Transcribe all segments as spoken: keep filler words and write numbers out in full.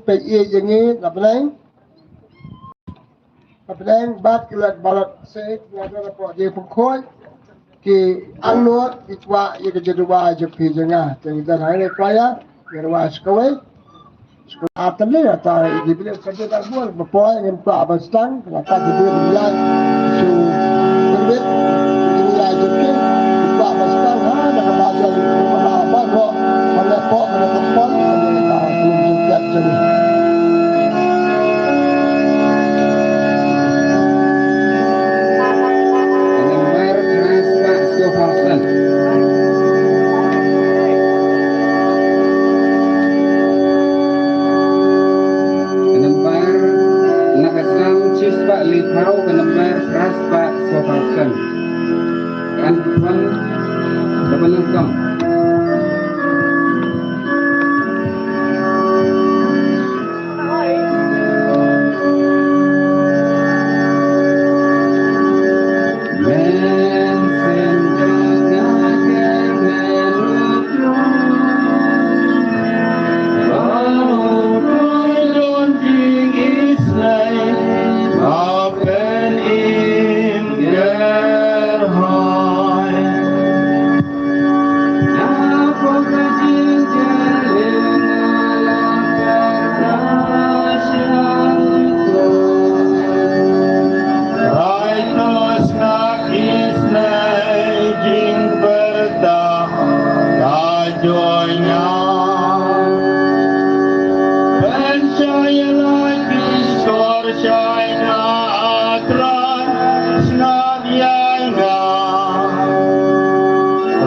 peit ïa ngi na bneng. Na bneng bad ki lad balat se nga da na pok je pengkhuid ki angnud ki kwah ïa ka jingduwai jong phi jong nga. Te ngi da hangne kwaya ngi ruwai sa kawei. Atam ne ata i di bile sa de da bor ba poi ngin kwah ba stang la ka di bile ya. Su bit di ya jike kwah ba stang ha da ka ba jong ba ba ro ba le pok ba le pok pon ba le ta kum jingkat jong. Ka nambar khas ba so persen. Ka nambar na ka sam chis ba li thau ka nambar khas ba so persen. Kan pun ka penungkam.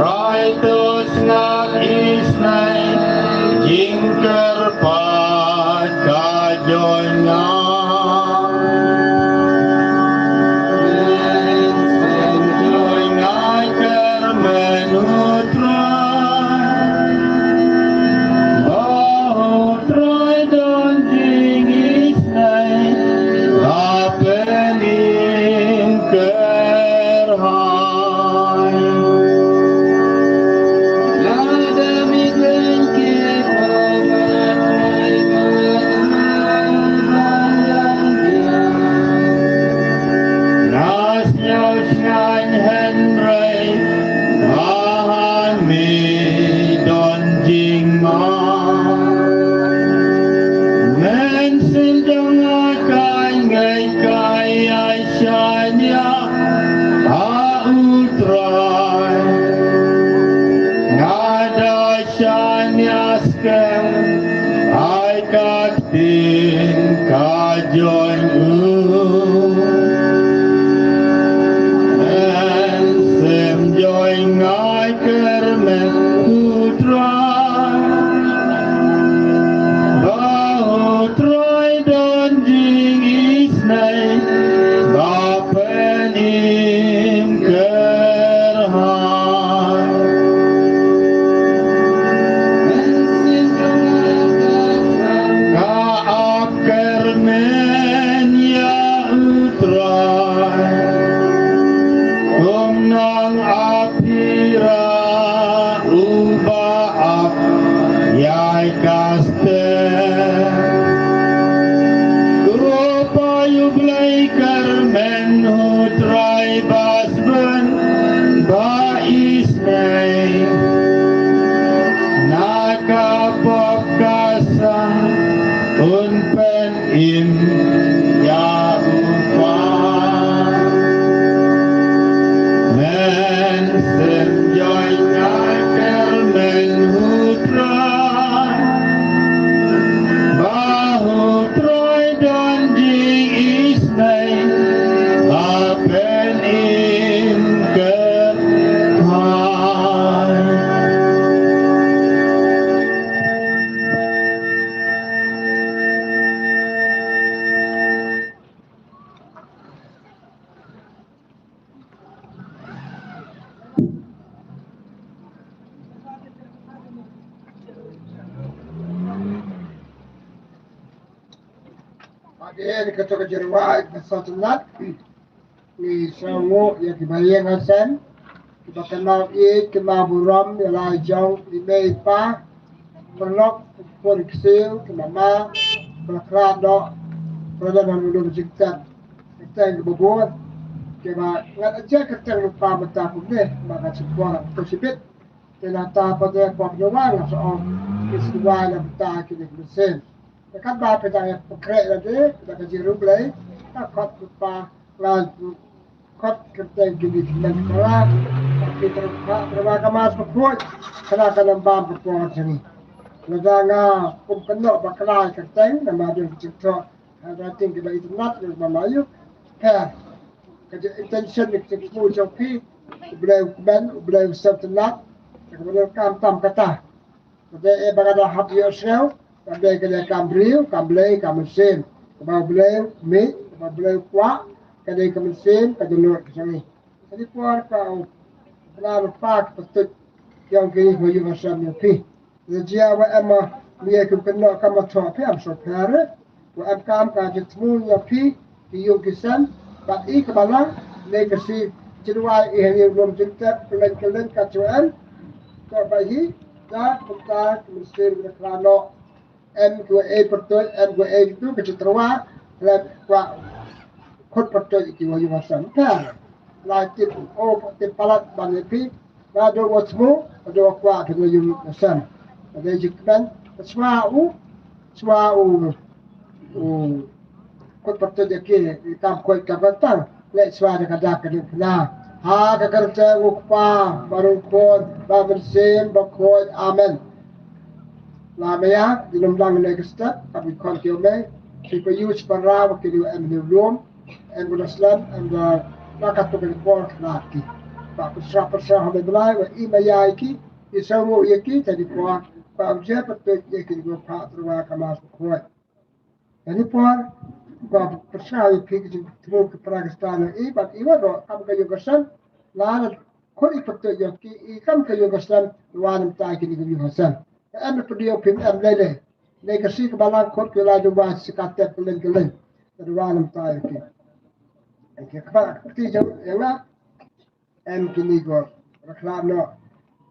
Rai tu sngap isnei jingkyrpad ka jong nga. Sen jong nga kyrmen U Trai. Ba U Trai don jingisnei, ba pynïeng kyrhai. Lada midang ki pawa trai ba amai ba yang yang. Nas nyau sngaiñ hynrei, Bahan mi don jingma. Men sien jong nga kai ngai kai ai shania ha U Trai. Nga da shania skhem ai ka ktien ka jong U. Em sem jong nga kyrmen U Trai. Ba U Trai don jingisnei ba pynïeng kyrhai. Ka ap kyrmen ïa U Trai. Kum nang ap ira uba ap ïa ka step. Ko Pa ïa U Blei kyrmen U Trai ba sben ba isnei. Na ka pop ka sang un pyn im ïa U Kpa. Men sem jong nga kyrmen U Trai. Ba U Trai don jingisnei ba pynïeng kyrhai. Ba dei kata ka jingrwai ka sngewtynnat. Ngi sngewnguh ïa kiba ïeng ha sem, kiba kynmaw ïeit, kynmaw burom ïa la jong i mei i pa, paralok, pur ksiew, ki mama, Khlad noh, khlad noh, nang lum jingtep. Kyrteng kiba bun kiba ngat aja kyrteng lypa mynta kumne ba ka jingkwah to shibit. Te nangta pat de pop nowang sa ong ki sngewbha na bynta kine ki mynsiem. Te katba phi dang ïa pynkhreh lade da ka jingriewblei, ka khot lypa, ngan khot kyrteng kine ki hynmen ki para, ki tyrwa, tyrwa ka Mass Bakhuid, kane ka nang bam ka por jong ngi. Lada nga kum kynnoh bakla ïa kyrteng, namar don ki jingthoh handwriting kiba itynnat, kiba maïu, pher. Ka jing intention, ka jingthmu jong phi, U Blei u kmen, U Blei u sngewtynnat, kaba donkam tam kata. Ka dei eh ba ka da hap ïohsngew, ka dei ka dei kam briew, kam Blei, kam mynsiem. Kaba U Blei u mih, kaba U Blei u kwah, ka dei ka mynsiem, ka dohnud ka jong ngi. Kane por ka u plan u pa ka patut ïa ki ïing ki ïing hasem ïa phi. Ïa jia wa em ma, ïa ki kynnoh ka ma thoh phi am so pher. Wa em kam ka jingthmu ïa phi, ki ïing ki sem, ba i ka balang, ne ka si, jingwai i ha ïing lum jingtep, kylleng kylleng ka jong em. Ko ba hi, da, kumta, ki mynsiem, ki khlad noh. Em kiwa ei pyrtuid, em kiwa ei kitu, ka jingtyrwa, lem kwah khut pyrtuid kiwa ïing hasem. Pher. Lai tip, o, tip palat ban ïa phi, naduh wa thmu, naduh wa kwah phi ïing hasem. Ka dei jingkmen, ka swa u, swa u, u, khut pyrtuid ïa ki, i kam khuid kam kyrteng, leh swa da ka dak ka ding pynah. Ha ka kyrteng u Kpa, bad u Khun, bad u Mynsiem Bakhuid. Amen. La maya, di lum lang ne ka step, ka bi khon kiew me, ki pa yu chi pa ra, wa ki liu em liu lum, em guna slem, em da, na ka tu ka di por, na ki. Ba pyrsa pyrsa ha me Blai, wa i maya ki, i saw mo ïa ki, ta di por, ba u je pa tu ïa ki di go pa, tyrwa ka Mass Bakhuid. Kane por, ba pyrshah ïa phi ki jingthmu ki para Khristan ïa i, bad i waroh kam ka ïing ka sem, la na khun i pyrtuid ïa ki, i kam ka ïing ka sem, wan mynta kine ki ïing ka sem. Em pyrdiang phi em lei lei. Lei ka si ka balang khun ki la jong ba si ka tep kylleng kylleng. Wan mynta ïa ki. Ïa ki kaba ka ti jong ïa nga. Em kine ko, rakhlad noh.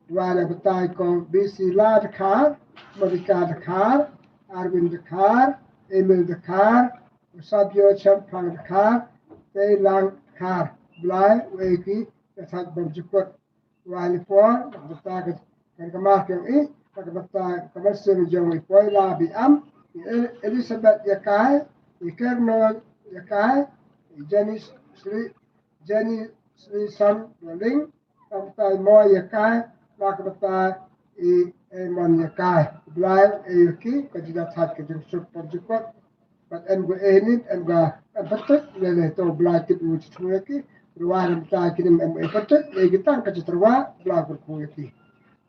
Dua na batai ko B C La Dkhar, Monica Dkhar, Arwin Dkhar, Emil Dkhar, Sabio Champang Dkhar, Tei Lang Dkhar. Blai, wei ki, ka thak bam jukut. Dua ni por, na batai ka, ka kamar kyong i, na batai ka masir jong i poi la bi am, i El-, Elizabeth Yakai, i Kerno Yakai, i Janice Sri, Jenny Sri San Ling, ka batai mo ïa kai, la ka batai i Emon ïa kai. Blai e ïa ki, ka jingda thait ka jingsuk pon jukot. Bad em gu e nin, em ga, em patut, le le to Blai tip u chi thung ïa ki. Rwa em ta ki nim em e patut, le ki tang ka jitterwa, Blai kyrkhu ïa ki.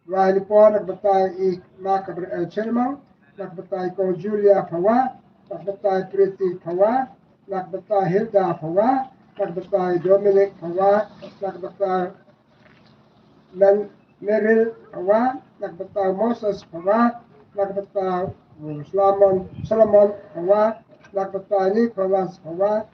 Rwa ni por na ka batai i Mark Gabriel Chirmang, na ka batai ko Julia Phawa, na ka batai Pretty Phawa, na ka batai Hilda Phawa, na ka batai Dominic Phawa, na ka batai Men-, Meril Phawa, na ka batai Moses Phawa, na ka batai, uh, Solomon, Solomon Phawa, na ka batai Nicholas Phawa,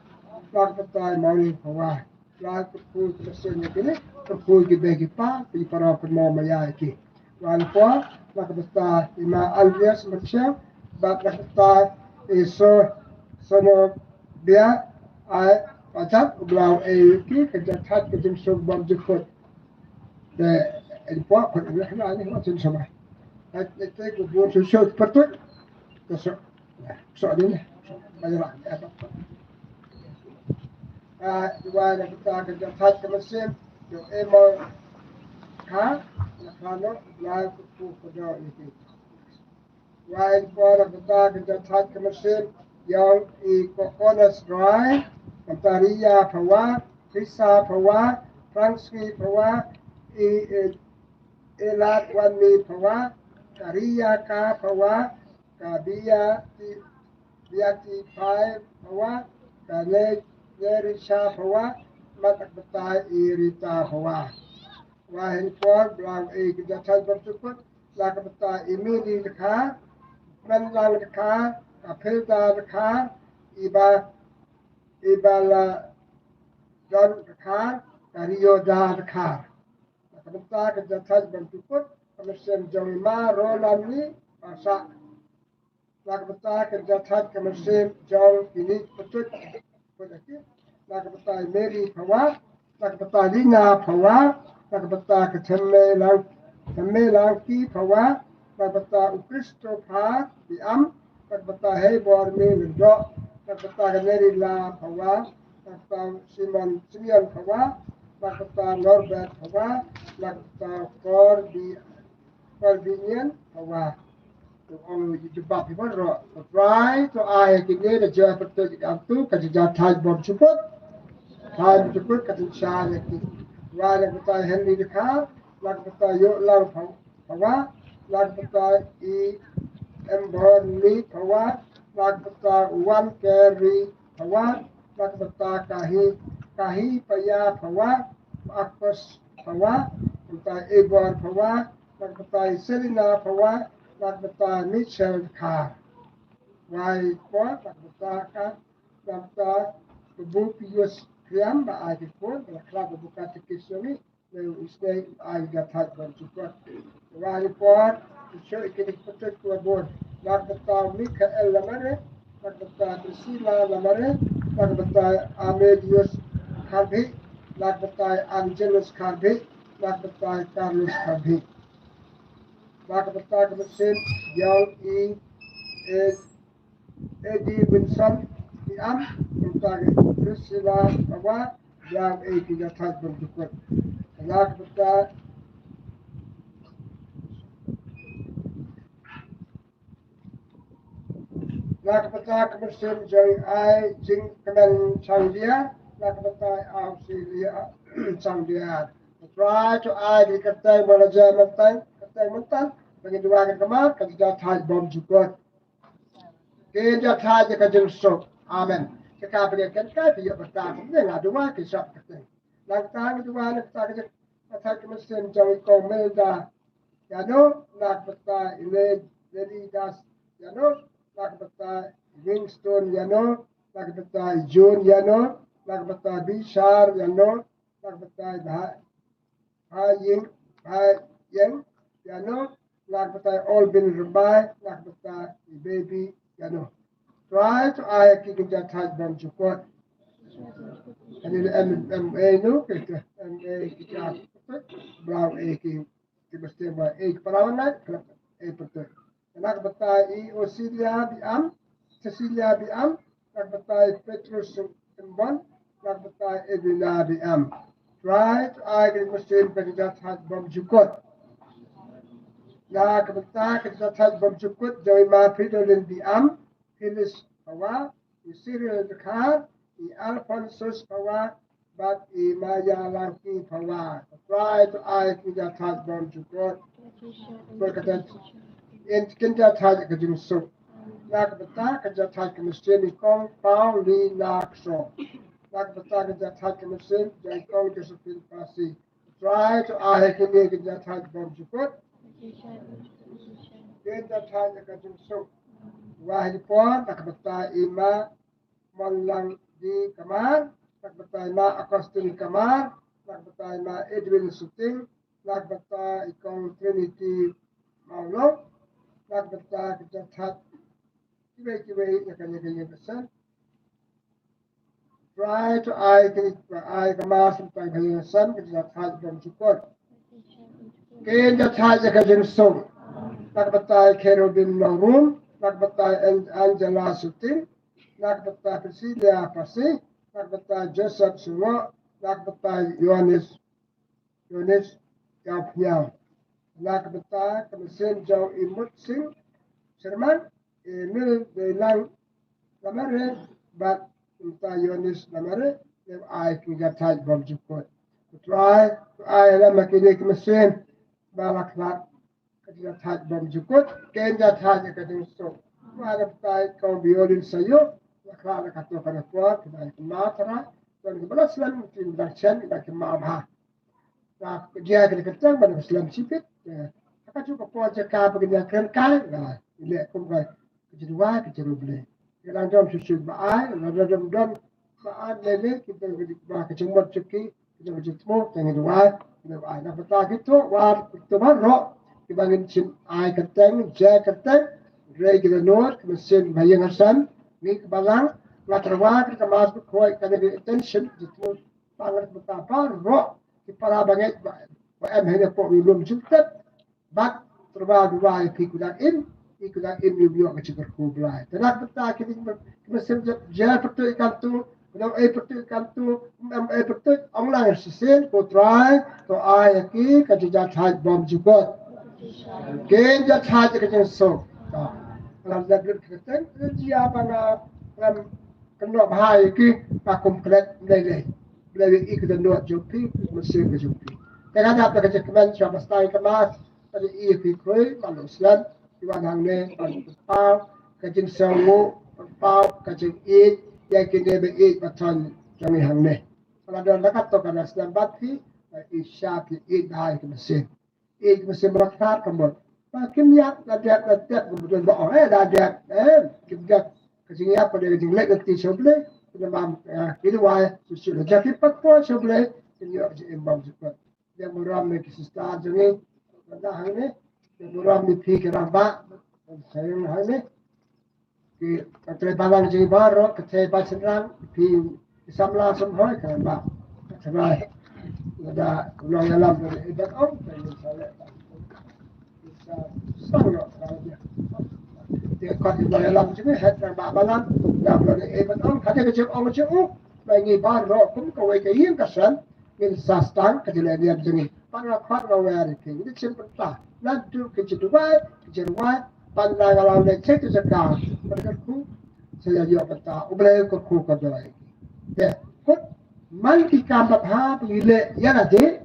na ka batai Maureen Phawa. Blai kyrkhu ki mynsiem ïa kine, kyrkhu ki bei ki pa, ki para kynmaw maya ïa ki. Wan por, na ka bynta i Ma Agnes Macha, bad na ka bynta i So-, Sono Bia, ai, pajat, u Blai e ïa ki, ka jingthait, ka jingsuk bam jingkut. Te, e por, kut, e, na, ni, ma, chin, sama. Ai, te, te, ku bun, su, su, patut. Ka so, so, ni, so, ba, ya, ba, ya, ba. Ah, duwai na kita ka jingthait ka mynsiem, jong e mo ka, na ka no, Blai ku ku ku do ni ki. Duwai ko na kita ka jingthait ka mynsiem, jong i ko Onas Rai, Kataria Phawa, Krisa Phawa, Franski Phawa, i, i, Elat Wanmi Phawa, Karia Ka Phawa, ka Bia Ti, Bia Ti Pai Phawa, ka Ne, Nerisha Phawa, mat ak batai i Rita Phawa. Wa hin por, Blai e ki jingthait bam jukut, la ka batai i Mini Dkhar, Menlang Dkhar, ka Philda Dkhar, i Ba, i Ba la Don Dkhar, ka Rio Da Dkhar. Na ka bynta ka jingthait bam jukut, ka mynsiem jong i Ma Roland ni, ba sah. Na ka bynta ka jingïathait ka mynsiem jong kine ki paidbah. Na ka bynta i Mary Phawa, na ka bynta i Lina Phawa, na ka bynta ka Themmei Lang, Themmei Langki Phawa, na ka bynta u Christopher Biam, na ka bynta Heibormi Lyngdoh, na ka bynta ka Nerila Phawa, na ka bynta u Simon Simeon Phawa, na ka bynta Norbert Phawa, na ka bynta Corbi Corbi Nian Phawa. To ong ïa ki jubab ïa baroh. To try to ai ïa kine da jia pyrtuh ïa ka tu ka jia thait bom jukut. Thait bom jukut ka jia shah ïa ki. Wa na ka bynta Henry Dkhar, na ka bynta Ïoh Lang Phaw- Phawa, na ka bynta i Emborni Phawa, na ka bynta Wan Kerry Phawa, na ka bynta Kahi, Kahi Paya Phawa, Akos Phawa, na ka bynta Ebor Phawa, na ka bynta Selina Phawa, na ka bynta Michelle Dkhar. Wai por, na ka bynta ka, na ka bynta ka bu Pius Kriam, ba ai ki phone, ba la khlad ba bu katikis yong i, ne u snei ai da thait bom jukut. Wai por, i shu i kini putut kua bun. Na ka bynta Michael Lamare, na ka bynta Priscilla Lamare, na ka bynta Amelius Kharbi, na ka bynta Angelus Kharbi, na ka bynta Carlos Kharbi. Na ka bynta ka mynsiem jong i, eh, Eddie Wilson Biam, na ka bynta ka Priscilla Phawa, jia ei ki jia thait bom jukut. Na ka bynta, na ka bynta ka mynsiem jong i Ai Jingkmen Shangbia, na ka bynta i Ausilia Shangbia. Try to ai ki kyrteng ba la jia mynta, kyrteng mynta, ba ngin duwai ka kamar, ka jia thait bom jukut. Ki jia thait ïa ka jingsuk. Amen. Ka ka pynïaid kan ka phi ïoh bynta kumne nga duwai ki sap kyrteng. Nangta ngi duwai nangta ka jia thait ka mynsiem jong i Kong Melda Ïano, na ka bynta i Lady Das Ïano, na ka bynta i Winston Ïano, na ka bynta i June Ïano, na ka bynta i Bishar Ïano, na ka bynta i Bha Bha Ying, Bha Ying Ïano, na ka bynta i Olbin Rymbai, na ka bynta i Baby Ïano. Try to ai ki ki jia thait bom jukut. Ani em em e no ki ki em e ki ka bra e ki ki mesti ba e ki para wan nai e pete. Na ka bynta i Osilia Biam, Cecilia Biam, na ka bynta i Petrus Tembon, na ka bynta i Edwina Biam. Try to ai ki mesti ba ki jia thait bom jukut. Na ka bynta ka jia thait bom jukut jong i Ma Fridolin Biam, Phyllis Phawa, i Cyril Dkhar, i Alphonsus Phawa, bad i Maya Langki Phawa. Try to ai ki jia thait bom jukut. Kata in kin jia thait ka jingsuk. Na ka bynta ka jia thait ka mynsiem i Kong Paulina Kso. Na ka bynta ka jia thait ka mynsiem jong i Kong Josephine Pasi. Try to ai kine ki jia thait bom jukut. Ki jia thait ka jingsuk. Wah i por na ka bynta i Ma Mon Lang di Kamar, na ka bynta i Ma Augustine Kamar, na ka bynta i Ma Edwin Suting, na ka bynta i Kong Trinity Maulong, na ka bynta ki jia thait kiwei kiwei na ka jia ka jingïaseng. Try to ai ki, ai ka mass, try ka jingïaseng, ki jia thait bom jukut. Ki jia thait ka jingsuk. Na ka bynta i Cherubin Nongrum, na ka bynta i An- Angela Suting, na ka bynta Priscilla Pasi, na ka bynta Joseph Sungo, na ka bynta Yohanes Yohanes Ïawphniang. Na ka bynta ka mynsiem jong i Mut Sing Sherman, i Mil Deilang Lamare, bad ka bynta Yohanes Lamare, lem ai ki jia thait bom jukut. Try to ai lem ha kine ki mynsiem ba la khlad ka jia thait bom jukut, ki jia thait ka jingsuk. Wa la bynta i Kong Biolin Sayo, la khlad ka to ka por, ki dang ki ma tara, don ki ba la slem, ki dang chen, ki dang ki ma bha. Ka jia ka kyrteng ban ka slem sipit. Ka ju ka por jaka ba ka jia kren kai. Ile kum ka ka jia wa ka jia ruble. Ka dang don shu shu ba ai, la don don ba ai le le ki ba ka jia mot chuki, ki ba ka jia tmo teng wa, ki ba ai na bata ki to wa to ba ro, ki ba ngin chin ai kyrteng, jia kyrteng. Re ki dohnud, ki mynsiem ba ïeng ha sem, ngi ka balang, nga tyrwa ka Mass Bakhuid, ka dei ka intention, jingthmu ba ngi ka bynta baroh ki para bangeit ba, ba em ha kane ka por, ïa lum jingtep, bad tyrwa duwai ïa phi, khublei im, ïa khublei im, ïa u ïoh ka jingkyrkhu Blai. Te na ka bynta kine ki mynsiem jia, jia pyrtuit ïa ka tu, Kynnoh ei pyrtuit kan tu, em ei pyrtuit, ong lang shisien, ko Trai, to ai ïa ki ka jingjahthait bymjukut. Ki jingjahthait ka jingsuk. Ka lam dep lut ka teng, ka jia ba nga lam kynnoh bha ïa ki, ka kum klet lei lei. Lei lei ïa ki dohnud jong phi, mynsiem ka jong phi. Te nga dap da ka jingkmen sha ba stai ka Mass, ka dei ïa phi khrui, ba lu slet. Ki wan hangne ban pynpaw ka jingsngewnguh, pynpaw ka jingïeit ïa kine ba ïeit ba thon jong ngi hangne. Ka la don la katto katne snem bad phi, ba i sha phi ïeit bha ïa ki mynsiem. Ïeit ki mynsiem ba la khlad ka mut. Ba kim ïap la dep la tep ka mut, don ba ong eh la dep, eh kim dep. Ka jingïap ka dei ka jingleit lynti sha U Blei. Kane ba, eh, ïa duwai shuh shuh la, jia ki pat poi sha U Blei, kin ïoh ka jingim bymjukut. Ïa burom ïa ki sister jong ngi, kata hangne. Ïa burom ïa phi ki rangbah, hangne. Ki, ka trei balang jong ngi baroh, ka trei ba shynrang, phi ki samla samhoi, ka rangbah. Ka trei. Lada u nongïalam ka dei i Bat Ong, ka dei sa leh. Sa, sa, sa, sa, te ka dei u nongïalam jong ngi, head rangbah balang, da u nongïalam i Bat Ong, ka dei ka jingong jong u, ba ngi baroh kum kawei ka ïing ka sem, ngin sa sdang ka jingïalam jong ngi. Pat nga khot nga wer ïa phi, ngi shim bynta. Naduh ka jingduwai, ka jingrwai, ban da nga la leit sha ki jaka ban kyrkhu, sa ïa ïoh bynta, U Blei u kyrkhu kyrdoh ïa ki. Te, kut, man ki kam babha ba ngi leh ïa lade,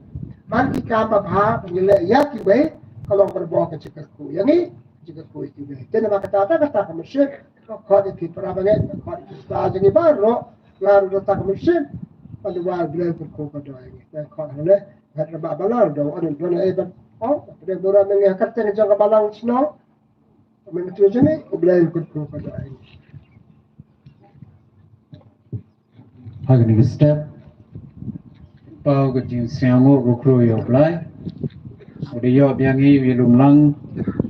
man ki kam babha ba ngi leh ïa kiwei, ka long barabor ka jingkyrkhu ïa ngi, ka jingkyrkhu ïa kiwei. Te namar kata, kata, kata ka mynsiem, nga khot ïa phi para bangeit, nga khot ïa ki sister jong ngi baroh, nga ruh da kata ka mynsiem ban duwai, U Blei u kyrkhu kyrdoh ïa ngi. Nga khot hangne, head rangbah balang, da u Anion Blonde Eben. Oh, pdeng burom ïa ngi ha ka kyrteng jong ka balang shnong. Mynta jong ngi, U Blei u kyrkhu kyrdoh ïa ngi. Ha kane ka step, paw ka jingsngewnguh ko khrui ïa U Blai. U da ïoh biang ïa u ïalum lang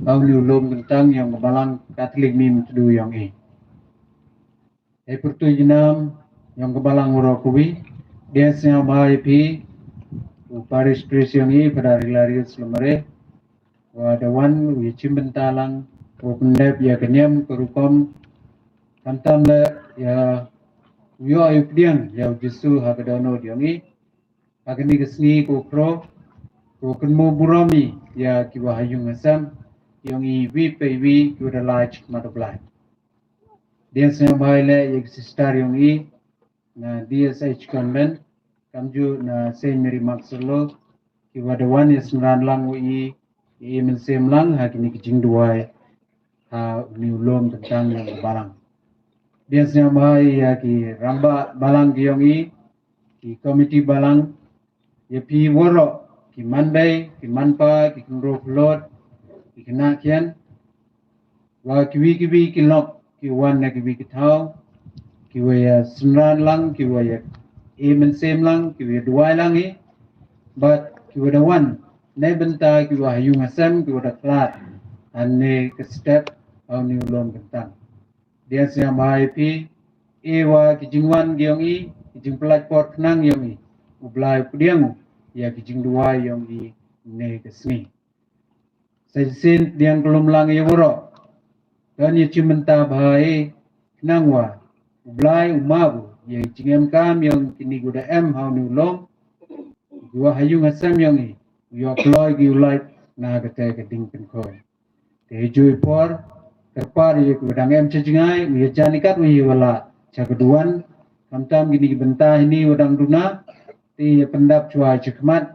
ha une u lum kyntang ïong ka balang Katholik Myntdu ïong i. Ei pyrtuit junom ïong ka balang waroh kawi, dei sngewbha ïa phi u parish priest ïong i, Father Hilarius Lamare, wa da wan u ïa shim bynta lang, u pyndep ïa ka niam ka rukom, khamtam leh ïa u ïoh ïa u pdiang ïa u Jisu ha ka dohnud ïong i. Ha kane ka sngi ko khrui, ko kynmaw burom i ïa ki wa ha ïung ha sem ïong i, iwi pa iwi ki wa da lait mat U Blai. Dei sngewbha ïa leh ïa ki sister ïong i na D S H Convent, kamjooh na Saint Mary Martyrs Law, ki wa da wan ïa synran lang u i, i mynsiem lang ha kine ki jingduwai ha une u lum kyntang ïong ka balang. Dei sngewbha ïa ki rangbah balang ki ïong i, ki komiti balang, ïa phi waroh, ki manbei, ki manpa, ki kynroh khlot, ki khynnah khian, wa kiwi kiwi ki lok, ki wan na kiwi ki thaw, ki wa ïa synran lang, ki wa ïa e mynsiem lang, ki wa ïa duwai lang i, bad ki wa da wan na bynta ki wa ha ïung ha sem, ki wa da khlad ha kane ka step ha une u lum kyntang. Dei sngewbha ïa phi, e wa ki jingwan ki ïong i, ki jingpyllait por khnang ïong i, U Blai u pdiang ïa ki jingduwai ïong i ne ka sngi. Sa shisien pdiang ka lum lang ïa waroh. Don ïa shim bynta bha i, khnang wa U Blai u map ïa i jingem kam ïong kine ki wa da em ha une u lum, ki wa ha ïung ha sem ïong i, u ïoh kloi ki u lait na kata ka ding pynkhoi. Te ïa ju i por, kyrpad ïa ki wa dang em sha jngai, u ïa jan i kat u ïa wa lah sha ka duwan, khamtam kine ki bynta hini wa dang duna, te ïa pyndap shuwa sha khmat,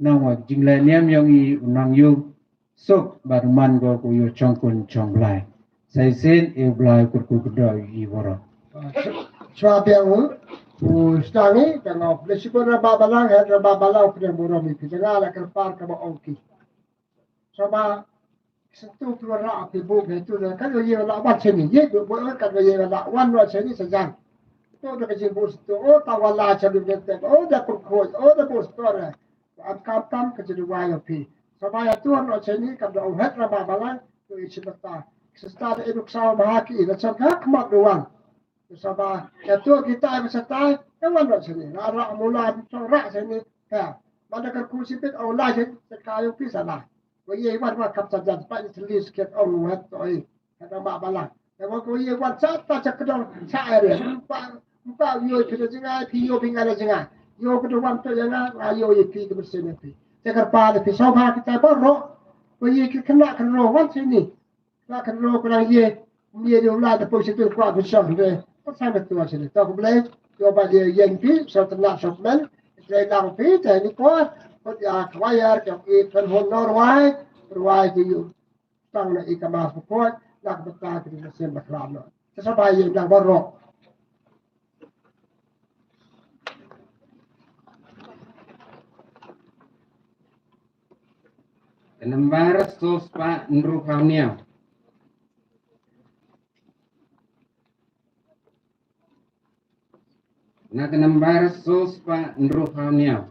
nang wa jingleh niam ïong i u nang ïoh suk bad u man ko ku ïoh shongkun shongblai. Sa shisien ïa U Blai u kyrkhu kyrdoh ïa i waroh. Shuwa biang u, u sdang i, te nga u khublei shibun rangbah balang, head rangbah balang, u kyrdoh burom ïa phi, te nga la kyrpad kaba ong ki. Shuwa ba, Sngewthuh ki wanrah ki buh ki tu, kan ïa la wan shane, ïa buh buh kan ïa la wan wan shane sa jan. To da ka jingbuh sngewthuh, o ta wan la shane ne te, o da pyrkhat, o da buh sngewthuh. Am kam kam ka jingduwai ïa phi. Sngewbha ïa tu wan shane, kam da ong het rangbah balang, to i shibata. Sista da i duk saw ba ha ki i da sor ka khmat duwan. Saba ka tu kita ba satai ka wan dok sini. Ra ra mula bi sor ra sini. Ka. Manda ka kursi bit au la sini. Ka yung pi sana. Wa ye wan wa kap sa jan pa ni selis ket au wat to i. Ka ba bala. Ka wa ko ye wan sa ta sa kedong sa ere. Mpa mpa yo pi da jinga pi yo pi nga da jinga. Yo ka duwan to ya nga nga yo ye pi ka mesin pi. Cakar pa da pi saw ba kita baroh. Wa ye ki kena kena wan sini. Ka kan ro ka lang ye. Ye de la de po situ kwa ku shong de. Ko sa me tu wa sini. To ku ble. Yo ba ye yen pi so ta na so men. Ble lang pi te ni ko. Ko ya ka wa ya ka i kan hon no rwai. Rwai ki yu. Tang na i ka mas ko. Na ka ta ki de sem ba klam no. Sa ba ye lang ba ro. Ka nambar so spah hynriewphew hynñiew. Na ka nambar so spah hynriewphew hynñiew.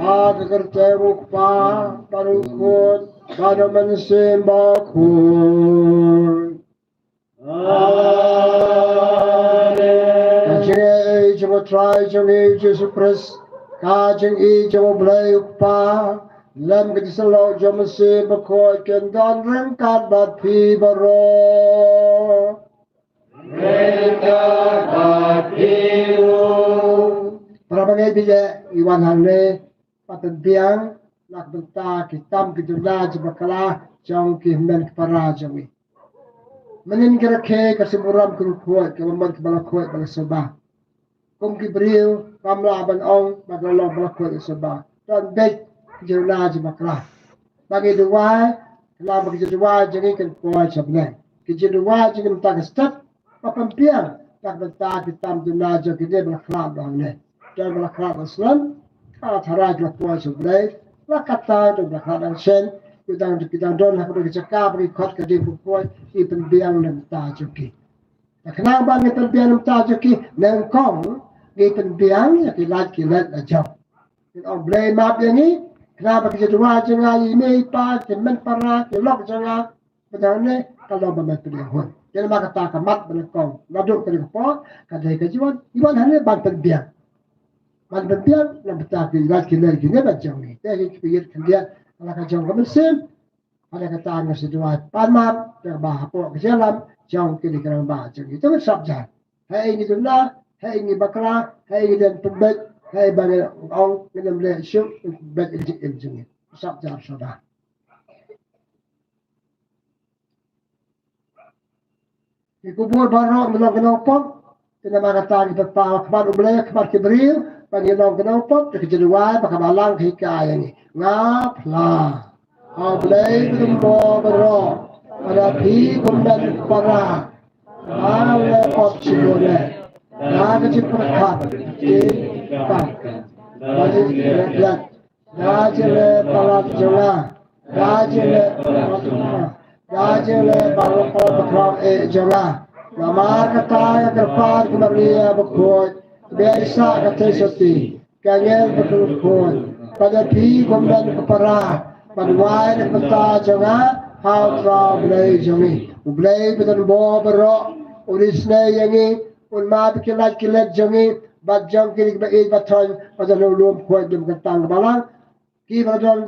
Ha ka kyrteng u Kpa, bad u Khun, bad u Mynsiem Bakhuid. Amen. Ka jingïeit jong u Trai jong ngi Jisu Khrist, ka jingïeit jong u Blei u Kpa, lem ka jingïasyllok jong u Mynsiem Bakhuid, kin don ryngkat bad phi baroh. Ryngkat bad phi ruh. Para bangeit, ïa i wan hangne, pat pynbiang na ka bynta ki tam ki jula jong bakla jong ki hynmen ki para jong ngi. Mynnin ki rakhe ka symborom ki ruh khuid, ka bamon ki bala khuid bala soba. Kum ki briew kam lah ban ong ba ka long bala khuid bala soba. Don beit ki jula jong bakla. Ba ngi duwai, khnang ba ki jingduwai jong ngi kin poi sha bneng. Ki jingduwai jong ngi mynta ka step, ba pynbiang Kat mynta ki tam duna jong kine ba la khlad hangne. Don ba la khlad ha snem. Ka tharai ki la poi sha U Blei. La katta don ba la khlad ha shen. Ki dang, ki dang don ha ka jaka ba ki khot ka ding ba poi. Ki pynbiang na bynta jong ki. Te khnang ba ngi pynbiang na bynta jong ki, nyngkong ngi pynbiang ïa ki lait ki lait la jong. Ngi ong Blei map ïa ngi, khnang ba ki jingduwai jong nga, i mei i pa, ki hynmen para, ki lok jong nga, ba jong ne ka long ba men pynïaid hun. Te namar kata ka mat ba nyngkong, naduh kane ka por ka dei ka jingwan, i wan hangne ban pynbiang. Ban pynbiang na bynta ki lait ki lait kine ba jong ngi. Te ki pynïaid khyndiat la ka jong ka mynsiem. Hynrei kata ngi sa duwai pan map, te ba hapoh ka jingïalam jong kine ki rangbah jong ngi. Te ngi sap jan. Hei ngi duna, hei ngi bakla, hei ngi don pynbeit, hei ba ngi ong ngi don leh shuh, pynbeit ïa ka jingim jong ngi. Sap jan shuh da. Ki khubor baroh ngi long ki nongpop. Te namar kata ngi pynpaw ha khmat U Blei, ha khmat ki briew, ba ngi long ki nongpop, te ka jingduwai ba ka Balang ka hikai ïa ngi. Nga phla. Ha U Blei ba don bor baroh, ba da phi kum hynmen para. Ba la pop shibun eh. Da ka jingpyrkhat, jingpyrkhat. Ba jingpyrkhat. Da jingleh palat jong nga. Da jingleh palat jong nga. Da jingleh palat, palat bakhraw eh jong nga. Namar kata nga kyrpad ïa ka Maria bakhuid, ba ïa sah ka theisotti, ka angel ba kyrkhu, ba da phi kum hynmen ka para, ban wai na ka bynta jong nga ha U Trai U Blei jong ngi. U Blei ba don bor baroh un isynei ïa ngi, un map ïa ki lait ki lait jong ngi, bad jong kine kiba ïeit ba thoh, ba don ha u lum khuid jong ka tang ka Balang. Kiba don,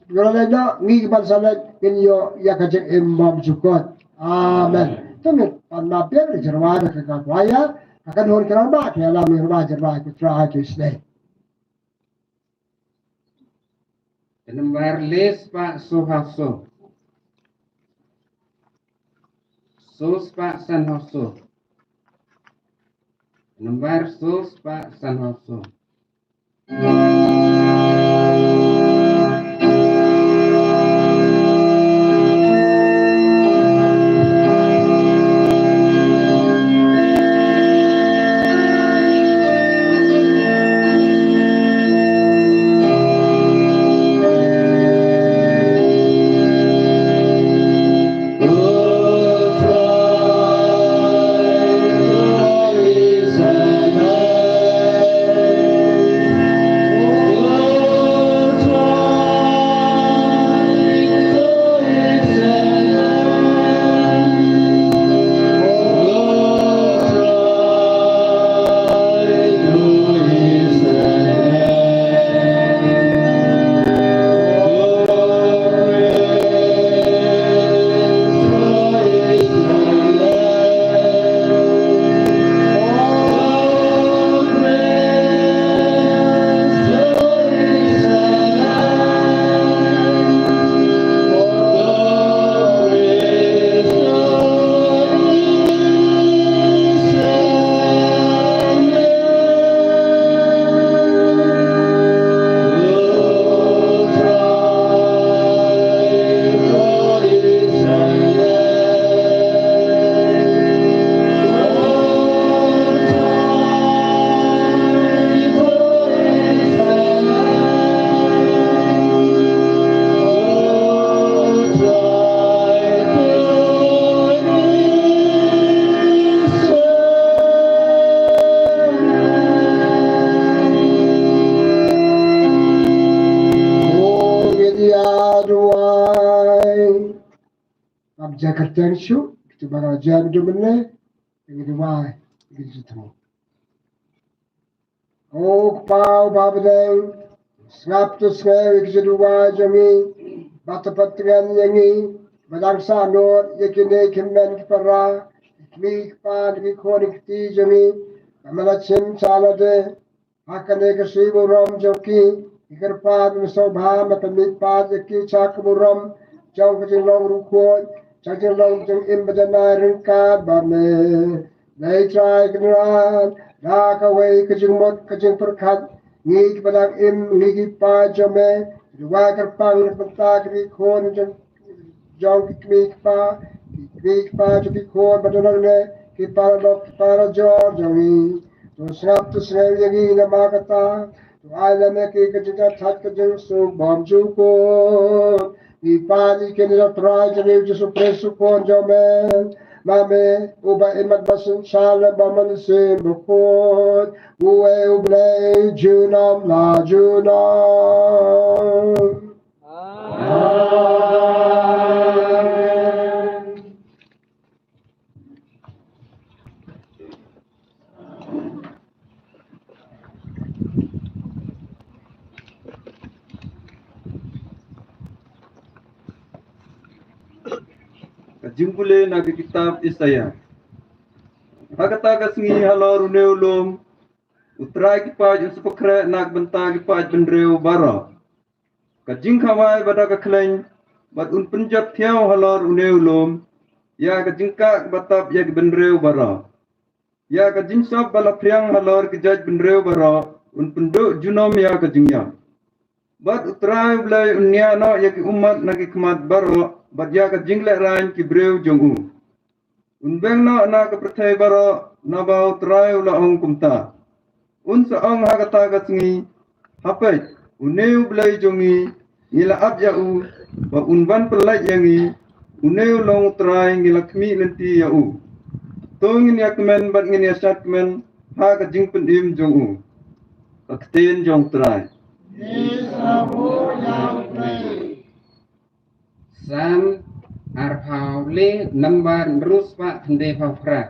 kiba don leit noh, ngi kiban sa leit, ngin ïoh ïa ka jingim bymjukut. Amen. To ngin pan map biang, ka jingrwai ba ka kwah ïa, ka kan hon ka rangbah, ka ïalam ïa ka rangbah, jingrwai ka Trai to isynei. Ka nambar le spah sawphew saw. Saw spah sanphew saw. Ka nambar saw spah sanphew saw. Ngin ïa duwai. Ngam jia kyrteng shuh, kito ba la jia, kito mynne, ngin duwai, ngin jia thmu. Ko Kpa uba ha bneng, sngap to sngew ïa ki jingduwai jong ngi, bad to pyntngen ïa ngi, ba dang sah nud ïa kine ki hynmen ki para, ki kmie ki kpa, ki khun ki kti jong ngi, ba men la shim sha lade ha kane ka sngi burom jong ki, ngi kyrpad, ngi sngewbha ba pynmih pat ïa ki sha ka burom jong ka jinglong riewkhuid, sha ka jinglong jingim ba janai ryngkat bad me. Blei Trai Kynrad, da kawei ka jingmut ka jingpyrkhat, ngi kiba dang im, ngi ki paid jong me, ngi duwai kyrpang na ka bynta ki khun jong, jong ki kmie ki kpa, ki kmie ki kpa jong ki khun ba don hangne, ki para lok ki para jor jong ngi. To sngap to sngap ïa ngi namar kata. To ai lem ïa ki ka jingthait ka jingsuk bymjukut. Ngi pan ïa kine da Trai jong ngi Jisu Khrist u Khun jong me. Ma me uba im bad ba synshar lem bad mynsiem bakhuid. Uei U Blei junom la junom. Amen. Ka jingpule na ka kitab Isaïah. Ha kata ka sngi halor une u lum, U Trai ki paid un sa pynkhreh na ka bynta ki paid bynriew baroh. Ka jingkhawai ba da ka khleiñ, bad un pynjot thiaw halor une u lum, ïa ka jingkah ba tap ïa ki bynriew baroh. Ïa ka jingsop ba la phriang halor ki jait bynriew baroh, un pynduh junom ïa ka jingïap. Bad U Trai U Blei un ñiah noh ïa ki ummat na ki khmat baroh, bad ïa ka jinglehrain ki briew jong u. Un beng noh na ka pyrthei baroh, naba U Trai u la ong kumta. Un sa ong ha kata ka sngi, ha peit, une U Blei jong ngi, ngi la ap ïa u, ba un wan pyllait ïa ngi, une u long U Trai ngi la khmih lynti ïa u. To ngin ïa kmen bad ngin ïa shad kmen ha ka jingpynim jong u. Ka ktien jong U Trai. Salm arphaw le, nambar hynriew spah khyndai phew phra.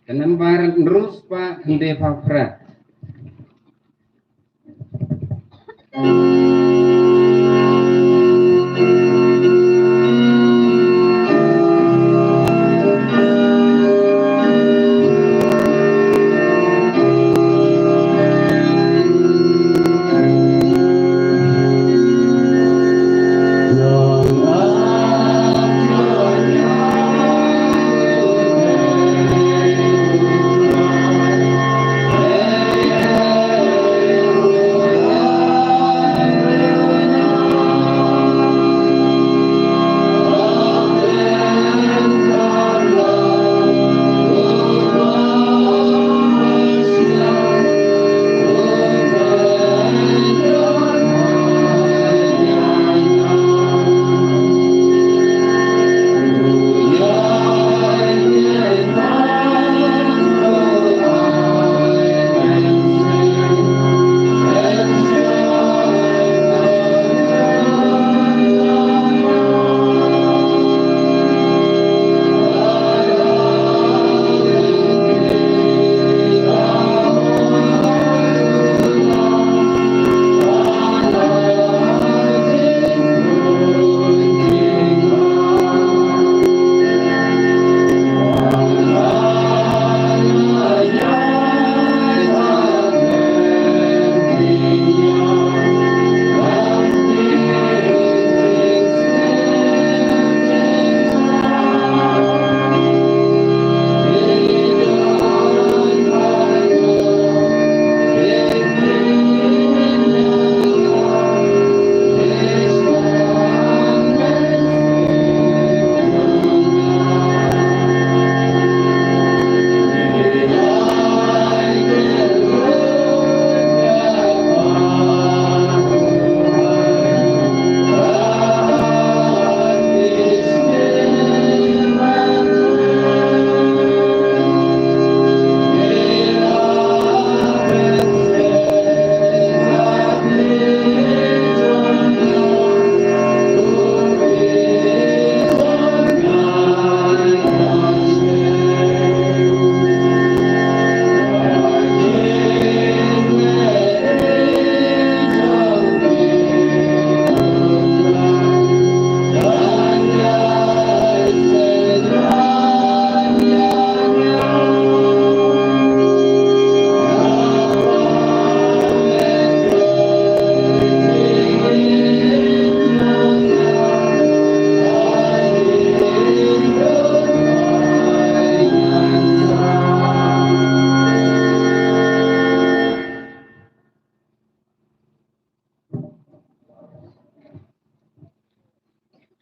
Ka nambar hynriew spah khyndai phew phra.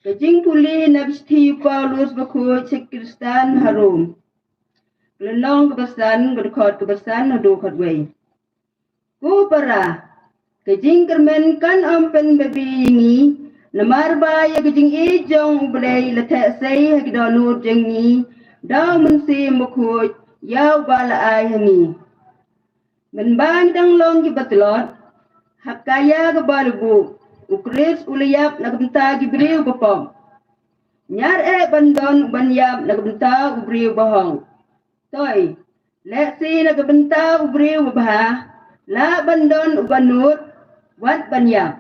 Ka jingpule na ka shithi u Paulus bakhuid sha ki Khristan ha Rom. Ka lynnong kaba san, ka dkhot kaba san haduh khatwei. Ko para, ka jingkyrmen kan ym pynbabe ïa ngi, namar ba ïa ka jingïeit jong U Blei la theh sei ha ki dohnud jong ngi da U Mynsiem Bakhuid ïa uba la ai ha ngi. Mynba ngi dang long kiba tlot, ha ka ïa kaba lyngkhuh, U Khrist u la ïap na ka bynta ki briew ba pop. Ñiar eh ban don u ban ïap na ka bynta u briew ba hok. Toi, lehse na ka bynta u briew ba bha, lah ban don u ban nud, wat ban ïap.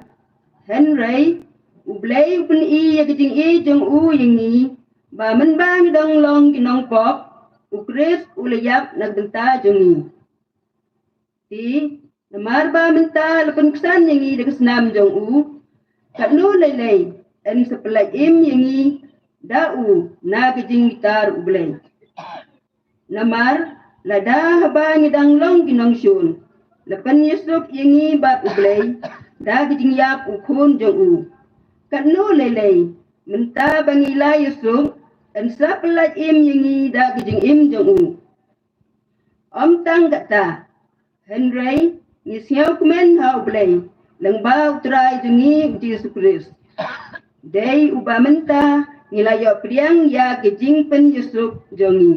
Hynrei, U Blei u pyni ïa ka jingïeit jong u ïa ngi, ba mynba ngi dang long ki nongpop, U Khrist u la ïap na ka bynta jong ngi. Te, namar ba mynta la pynksan ïa ngi da ka snam jong u, katno lei lei, yn sa pyllait im ïa ngi da u na ka jingbitar U Blei. Namar, lada haba ngi dang long ki nongshun, la pynïasuk ïa ngi bad U Blei da ka jingïap u Khun jong u. Katno lei lei, mynta ba ngi la ïasuk, yn sa pyllait im ïa ngi da ka jingim jong u. Ym tang kata, hynrei ngi sngewkmen ha U Blei lyngba U Trai jong ngi U Jisu Khrist. Dei uba mynta ngi la ïoh pdiang ïa ka jingpynïasuk jong ngi.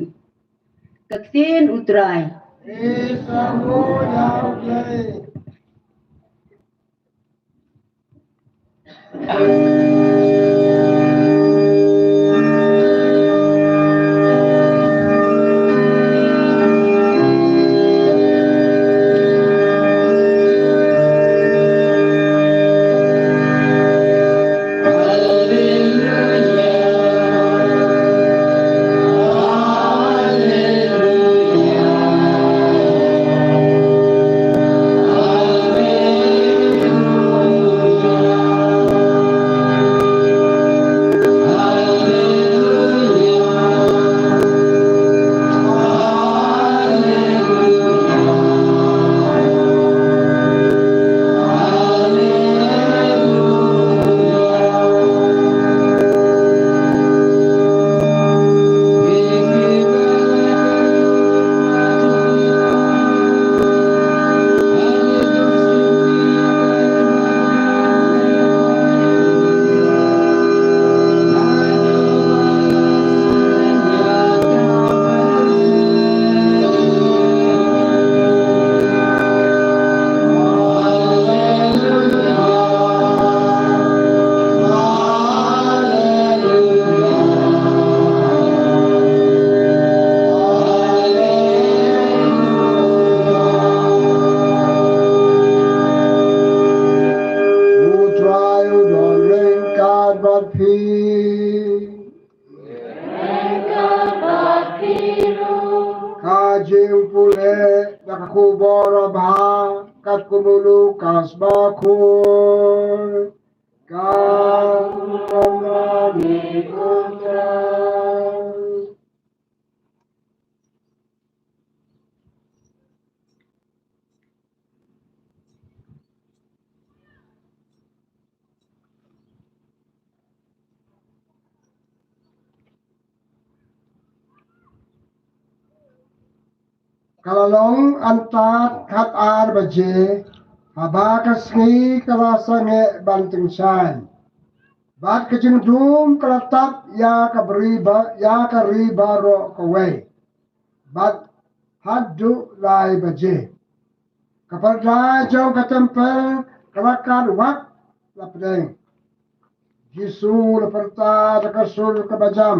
Ka ktien U Trai. Ïa U Blei. U Trai u don ryngkat bad phi. Ka jingpule na ka khubor babha kat kum u Lukas bakhuid. Ka khubor babha ni u Trai. Ka la long antad khat ar baje, haba ka sngi ka la sangeh ban tyngshaiñ. Bad ka jingdum ka la tap ïa ka bri ba, ïa ka ri baroh kawei. Bad haduh lai baje, ka parda jong ka templ ka la kat wak la pdeng. Jisu la pyrta da ka sur kaba jam,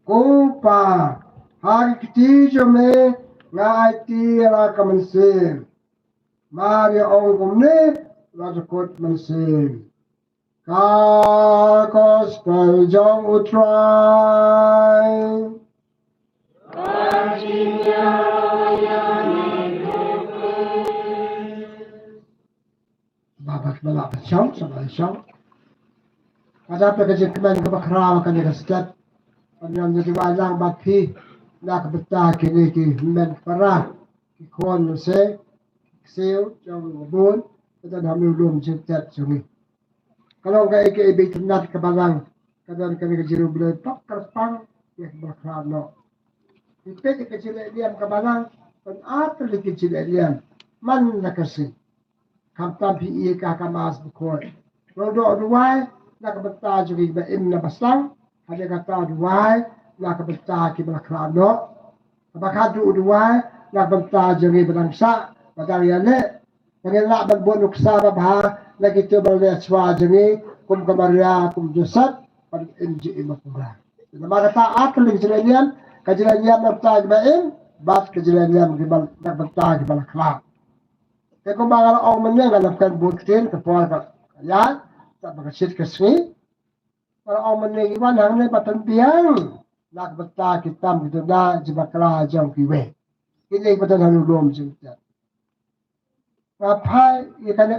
"Ko Pa, ha ki kti jong me nga aiti ïa la ka mynsiem." Mar ïa ong kumne, la jukut mynsiem. Ka gospel jong U Trai. Ba ba ba la ba shong, sa ba shong. Ka da phi ka jingkmen kaba khraw kane ka step. Ban ïa duwai lang bad phi na ka bynta kine ki hynmen para, ki khun mynsiem, ki ksiew jong u bun, ka da ha u lum jingtep jong ngi. Ka long kaei kaei ba itynnad ka Balang. ka don kane ka jingriewblei pop kyrpang ïa kiba la khlad noh. Phi peit ïa ka jingleh niam ka balang, ban ar tylli ki jingleh niam man la ka sngi. Khamtam phi ïohi ha ka Mass Bakhuid. Ngi duwai na ka bynta jong kiba im na bashnong, hynrei kata duwai na ka bynta kiba la khlad noh. Kaba khatduh duwai na ka bynta jong ngi ba dang shah, ba dang ïaleh, ba ngin lah ban bud nuksa babha na kito ba la leh shuwa jong ngi, kum ka Maria, kum Joseph, ban im jingim ba pura. Namar kata ar tylli ka jingleh niam, ka jingleh niam na ka bynta kiba im, bad ka jingleh niam kiba, na ka bynta kiba la khlad. Te kumba nga la ong mynne, nga la kren bun ktien ka por ka ïaid, tang ba ka shit ka sngi. Nga la ong mynne, ngi wan hangne ban pynbiang na ka bynta ki tam ki duna jong ki bakla jong kiwei. Kine kiba don ha lum jong ki. Nga phai ïa kane,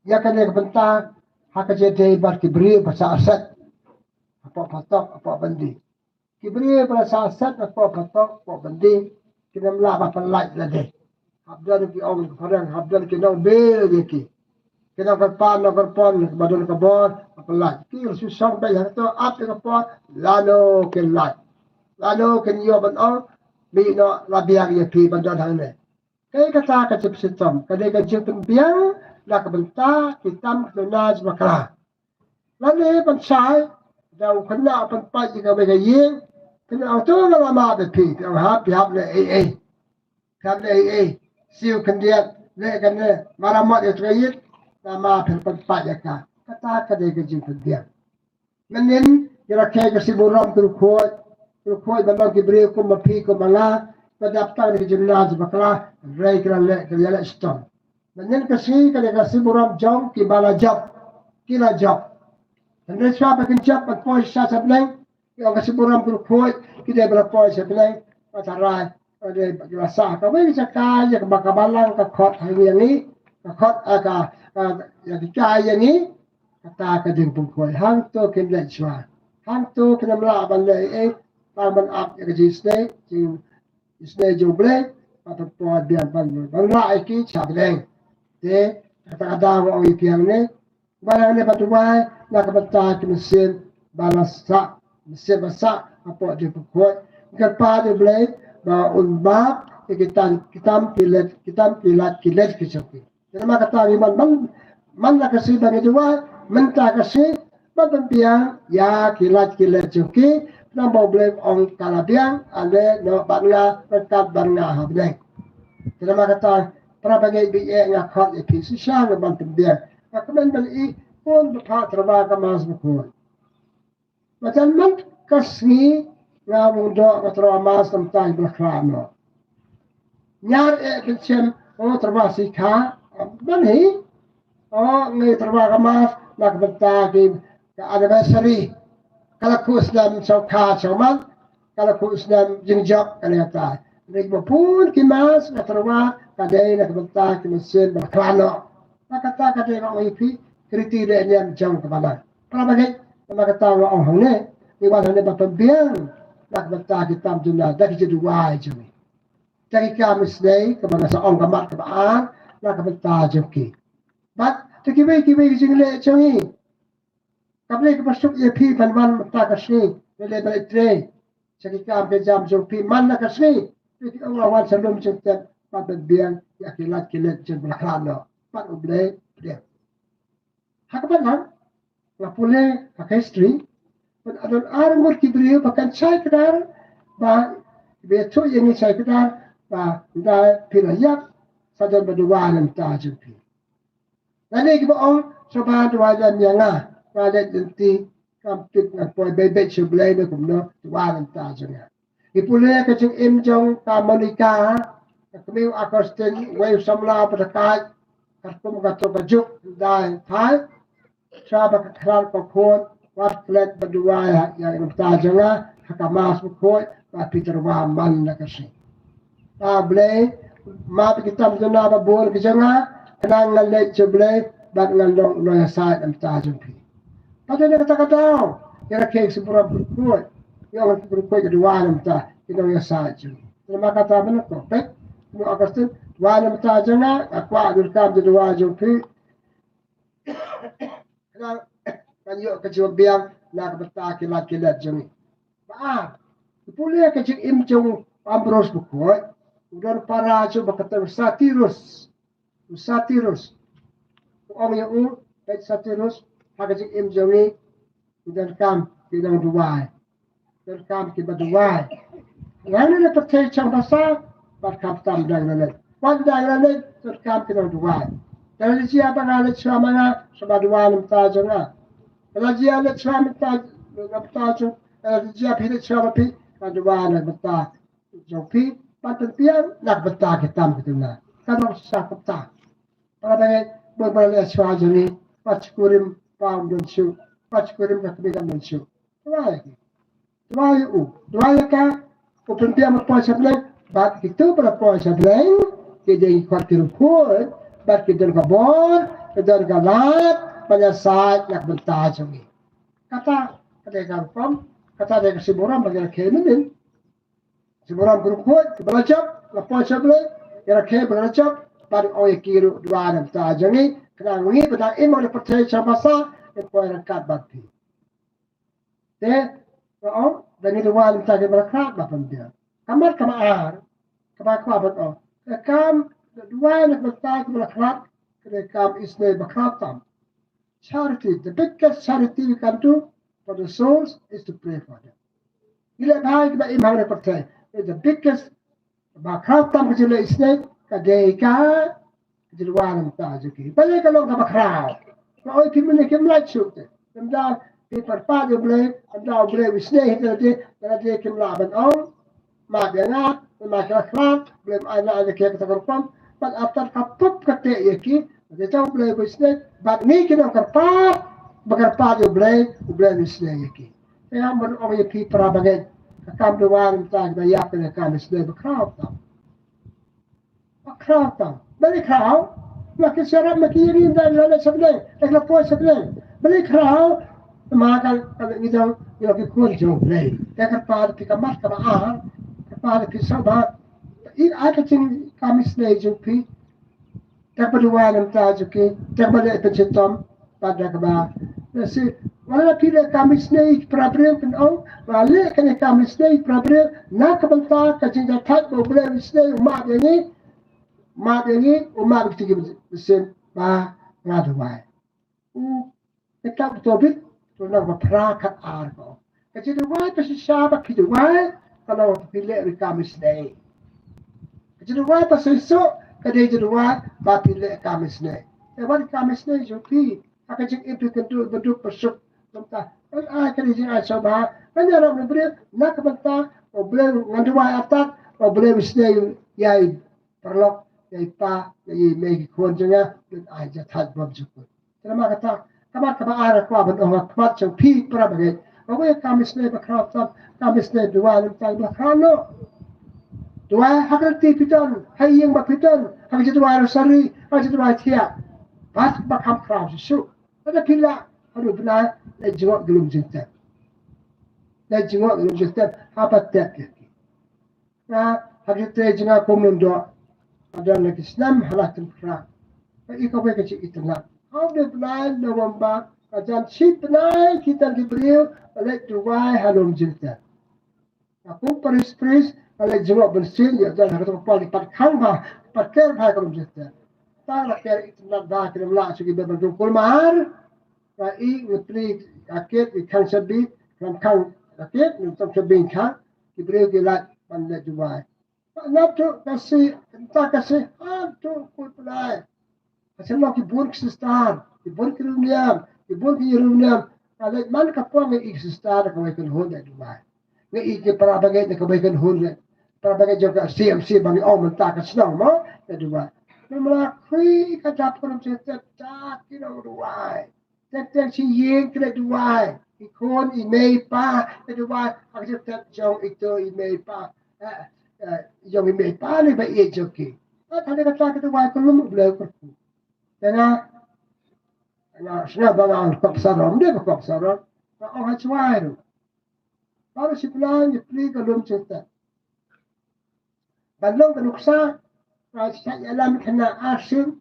ïa kane ka bynta ha ka jingïadei bad ki briew ba sah set hapoh phatok, hapoh byndi. Ki briew ba la sah set hapoh phatok, hapoh byndi, kim lah ban pyllait lade. Hap don ki ong ki phareng, hap don ki nongbill ïa ki. Ki nongkyrpad nongkyrpon ba don ka bor ban pyllait. Ki la shu shong beit ha kato, ap ïa ka por, lano kin lait, lano kin ïoh ban ong, mih noh, la biang ïa phi ban don hangne. Kaei kata ka jingpynshitom? Ka dei ka jingpynbiang na ka bynta ki tam ki duna jong ki bakla. Lane ban shai da u khynnah ban pait ïa kawei ka ïing, khynnah ong, to nga la map ïa phi, phi ong hap, phi hap leh ei ei. Phi hap leh ei ei. Siew khyndiat, leh kane, maramot ïa ka ïing, namar phi ban pait ïa ka. Kata ka dei ka jingpynbiang. Mynnin ngi rakhe ka sibun ram ki riewkhuid, ki riewkhuid ba long ki briew kum ma phi kum ma nga, ba dap tang da ki jingna jong ki bakla, hynrei ki la leh, ki la leh shitom. Mynnin ka sngi ka dei ka sibun ram jong kiba la jop, ki la jop. Hynrei shuwa ba kin jop ban poi sha sha bneng, ki ong ka sibun ram ki riewkhuid ki dei ba la poi sha bneng, ba tharai, ba dei ba ki la sah kawei ka jaka ïa kaba ka balang ka khot ha ïa ngi, ka khot, ah, ka, ka, ïa ka ïa ngi, kata ka jingpynkhoi. Hangto kin leit shuwa. Hangto kin ym lah ban leh ei ei, tang ban ap ïa ka jingisynei, jingisynei jong U Blei, bad ban poi biang ban, ban rah ïa ki sha bneng. Te kata ka daw nga ong ïa phi hangne, ba hangne ban duwai na ka bynta ki mynsiem ba la sah, mynsiem ba sah hapoh jingpynkhoi. Kyrpad ïa U Blei ba un map ïa ki tam, ki tam ki lait, ki tam ki lait ki lait ki jong ki. Te namar kata ngi man, man, man la ka sngi ba ngi duwai mynta ka sngi ban pynbiang ïa ki lait ki lait jong ki. Namar U Blei u ong ka la biang, ale noh bad nga, ryngkat bad nga ha bneng. Te namar kata para bangeit, bad nga khot ïa phi shisha ngi ban pynbiang. Nga kmen ban ïohi bun ba phah tyrwa ka Mass Bakhuid. Ba jan man ka sngi nga bun doh nga tyrwa Mass namar ba la khlad noh. Ñiar eh pynshim, o tyrwa Sikha, ban hi, o ngi tyrwa ka Mass na ka bynta ki, ka anniversary. Ka la khuh snem sawkha sawman, ka la khuh snem jingjop, ka dei kata. Ngi ba bun ki Mass nga tyrwa ka dei na ka bynta ki mynsiem ba la khlad noh. Na kata ka dei ba ong ïa phi, ki riti leh niam jong ka balang. Para bangeit, namar kata nga ong hangne, ngi wan hangne ban pynbiang na ka bynta ki tam duna da ki jingduwai jong ngi. Da ki kam isynei kaba nga sa ong ka mat kaba ar na ka bynta jong ki. Bad da kiwei kiwei ki jingleh jong ngi. Ka Blei kaba suk ïa phi ban wan mynta ka sngi, leh leh ba leh trei sha ki kam ki jam jong phi man la ka sngi. Phi ki ong la wan sha lum jingtep ban pynbiang ïa ki lait ki lait jong ba la khlad noh. Bad U Blei pdiang. Ha kaba nang, nga pule ha ka history, ban don ar ngut ki briew ba kan shai kdar, ba, ba ïathuh ïa ngi shai kdar, ba, da phi la ïap, sa don ba duwai na ka bynta jong phi. Lane kiba ong, sngewbha duwai lem ïa nga, nga leit lynti, kam tip ngan poi beit beit sha U Blei ne kumno, duwai na ka bynta jong nga. Ngi pule ka jingim jong ka Monica, ka kmie u Augustine, uwei u samla ba dakaid, katkum kato ka juk, dei thai, sha ba ka khlad ka khun, wat klet ba duwai ïa ka bynta jong nga, ha ka Mass Bakhuid, ba phi tyrwa man la ka sngi. Ba Blei map ïa ki tam duna ba bun ki jong nga, khnang ngan leit sha U Blei, bad ngan long u nongïasaid na ka bynta jong phi. Bad na kata ka daw, ngi rakhe ka sibun ram ki riewkhuid, ngi ong ki riewkhuid ki duwai na ka bynta ki nongïasaid jong ngi. Namar kata mynta ko, peit, u Augustine, duwai na ka bynta jong nga, nga kwah donkam jingduwai jong phi. Khnang ngan ïoh ka jingbiang na ka bynta ki lad ki lad jong ngi. Ba ar, ki pule ka jingim jong u Ambrose Bakhuid, u don para jong u ba kyrteng u Satirus. U Satirus. U ong ïa u, peit Satirus, ha ka jingim jong ngi, ngi donkam ki nongduwai. Donkam kiba duwai. Ngan ïa pyrthei chang basa, bad khamtam dang ïa leit. Wat dang ïa leit, donkam ki nongduwai. Ka la jia ba nga leit shuwa ma nga, shuwa ba duwai na bynta jong nga. Ka la jia leit shuwa ma nga na bynta jong, ka la jia phi leit shuwa ma phi, ka duwai na bynta jong phi, bad pynbiang na ka bynta ki tam ki duna. Ka long shisha kumta. Para bangeit, bun ba la leit shuwa jong ngi, wat shu kurim pa um don shuh, wat shu kurim ka kmie kam don shuh. Duwai ïa ki. Duwai ïa u, duwai ïa ka, u pynbiang ba poi sha Blei, bad kito ba la poi sha Blei, ki dei ki khot ki riewkhuid, bad ki don ka bor, ki don ka lad, ban ïasaid na ka bynta jong ngi. Kata, ka dei ka rukom, kata dei ka shynrang ba ngi rakhe mynnin. Shynrang ka riewkhuid, kiba la jop, la poi sha Blei, ngi rakhe ba la jop, bad ong ïa ki ruh duwai na ka bynta jong ngi, khnang ngi ba dang im ha kane ka pyrthei sha basa, ngin poi ryngkat bad phi. Te, nga ong, da ngi duwai na ka bynta kiba la khlad ba pynbiang. Ka mat kaba ar, kaba kwah ban ong. Ka kam, duwai na ka bynta kiba la khlad, ka dei ka kam isynei ba khraw tam. Charity, the biggest charity we can do for the souls is to pray for them. Ngi leh bha ïa kiba im ha kane ka pyrthei. The biggest, ba khraw tam ka jingleh isynei, ka dei ka, ka jingduwai na ka bynta jong ki. Balei ka long kaba khraw? Nga ong ïa phi mynne kim lah shuh te. Ym da phi pyrpad ïa U Blei, ym da U Blei u isynei hi te lade, te lade kim lah ban ong. Map ïa nga, namar ki la khlad, U Blei um ai lad ïa ki ha kata ka rukom. Bad artat ka pop ka teh ïa ki, te U Blei u isynei, bad ngi ki nongkyrpad, ba kyrpad ïa U Blei, U Blei u isynei ïa ki. Te nga mut ong ïa phi para bangeit, ka kam duwai na ka bynta kiba ïap ka dei ka kam isynei ba khraw tam. Ba khraw tam. Balei khraw? Ma ki sharap ma ki ïa ngi ym da la leit sha bneng, da la poi sha bneng. Balei khraw? Ma ka, ka ngi dang, ngi long ki khun jong U Blei. Te kyrpad ïa phi ka mat kaba ar, kyrpad ïa phi sngewbha. Ïa ai ka jingkam isynei jong phi. Te kaba duwai na ka bynta jong ki, te kaba leh pynshitom, bad da kaba. Lehse, wat la phi leh kam isynei ïa ki para briew, phin ong, wat leh kane kam isynei ïa ki para briew, na ka bynta ka jingïathait ba U Blei u isynei u map ïa ngi, map ïa ngi, u map ïa kito ki mynsiem ba nga duwai. U, ka kitab u Tobit, lynnong ba phra, khat ar ka ong. Ka jingduwai ba shisha ba phi duwai, ka long ba phi leh ïa ka kam isynei. Ka jingduwai ba shisha, ka dei jingduwai ba phi leh ïa ka kam isynei. Te wat ïa ka kam isynei jong phi, ha ka jingim phi kynduh ba duk ba suk. Kumta, ngan ai ka dei jingai sngewbha, ngan ïarap na briew, na ka bynta, U Blei ngan duwai artat, U Blei u isynei ïa i paralok, ïa i pa, ïa i mei ki khun jong nga, ban ai jingïathait bymjukut. Te namar kata, ka mat kaba ar nga kwah ban ong ha khmat jong phi para bangeit. Nga ong ïa ka kam isynei ba khraw tam, ka kam isynei duwai na ka bynta ba khraw noh. Duwai ha ka lynti phi don, ha ïing ba phi don, ha ka jingduwai rosari, ha ka jingduwai thiah. Bad ba kham khraw shisha. Lada phi lah, haduh bnai, leit jngoh ïa ka lum jingtep. Leit jngoh ïa ka lum jingtep, haba tep ïa ki. Nga, ha ki trei jong nga kum lyngdoh, nga don la ki snem ha la ki snem phra. Nga i kawei ka jingitynnad. Ha u bnai November, ka jan shi bnai ki don ki briew, ka leit duwai ha lum jingtep. Nga kum parish priest, ka leit jngoh mynsiem, ïa don ha kato ka por ki pat khang bha, pat ker bha ha ka lum jingtep. Tang la ker itynnad bha, ki nym lah shuh ki ban rung kulmar. Nga i, nga plie ka kit, i khang shabi, khang khang ka kit, ngi tong shabi khang, ki briew ki lait ban leit duwai. Nab tu ka shi, nta ka shi, ha tu kul pnai. Ka shi long ki bun ki sister, ki bun ki riewniam, ki bun ki riewniam. Ka leit man ka pong i ki sister, ka wei kan hun leit duwai. Nga i ki para bangeit, ka wei kan hun leit. Para bangeit jong ka C M C bang i ong mynta ka shnong mo, leit duwai. Namar khui ka dap ka rum shi tep ta ki nong duwai. Teng teng shi ïing ki leit duwai. I khun, i mei, i pa, leit duwai. Ha ka jingtep jong ito i mei i pa. Eh, eh, jong i mei i pa ne ba ïeit jong ki. Ka dei kata ka duwai ka lum U Blei u kyrkhu. Te nga, nga sngewbha ba nga ong kop sarong, dei ba kop sarong. Nga ong ha shuwa ruh. Baroh shi bnai ngi plie ka lum jingtep. Ban long ka nuksa, nga shah ïalam khynnah ar sien,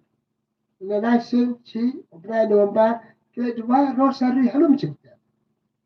ne lai sien, shi u bnai November, ki leit duwai rosary ha lum jingtep.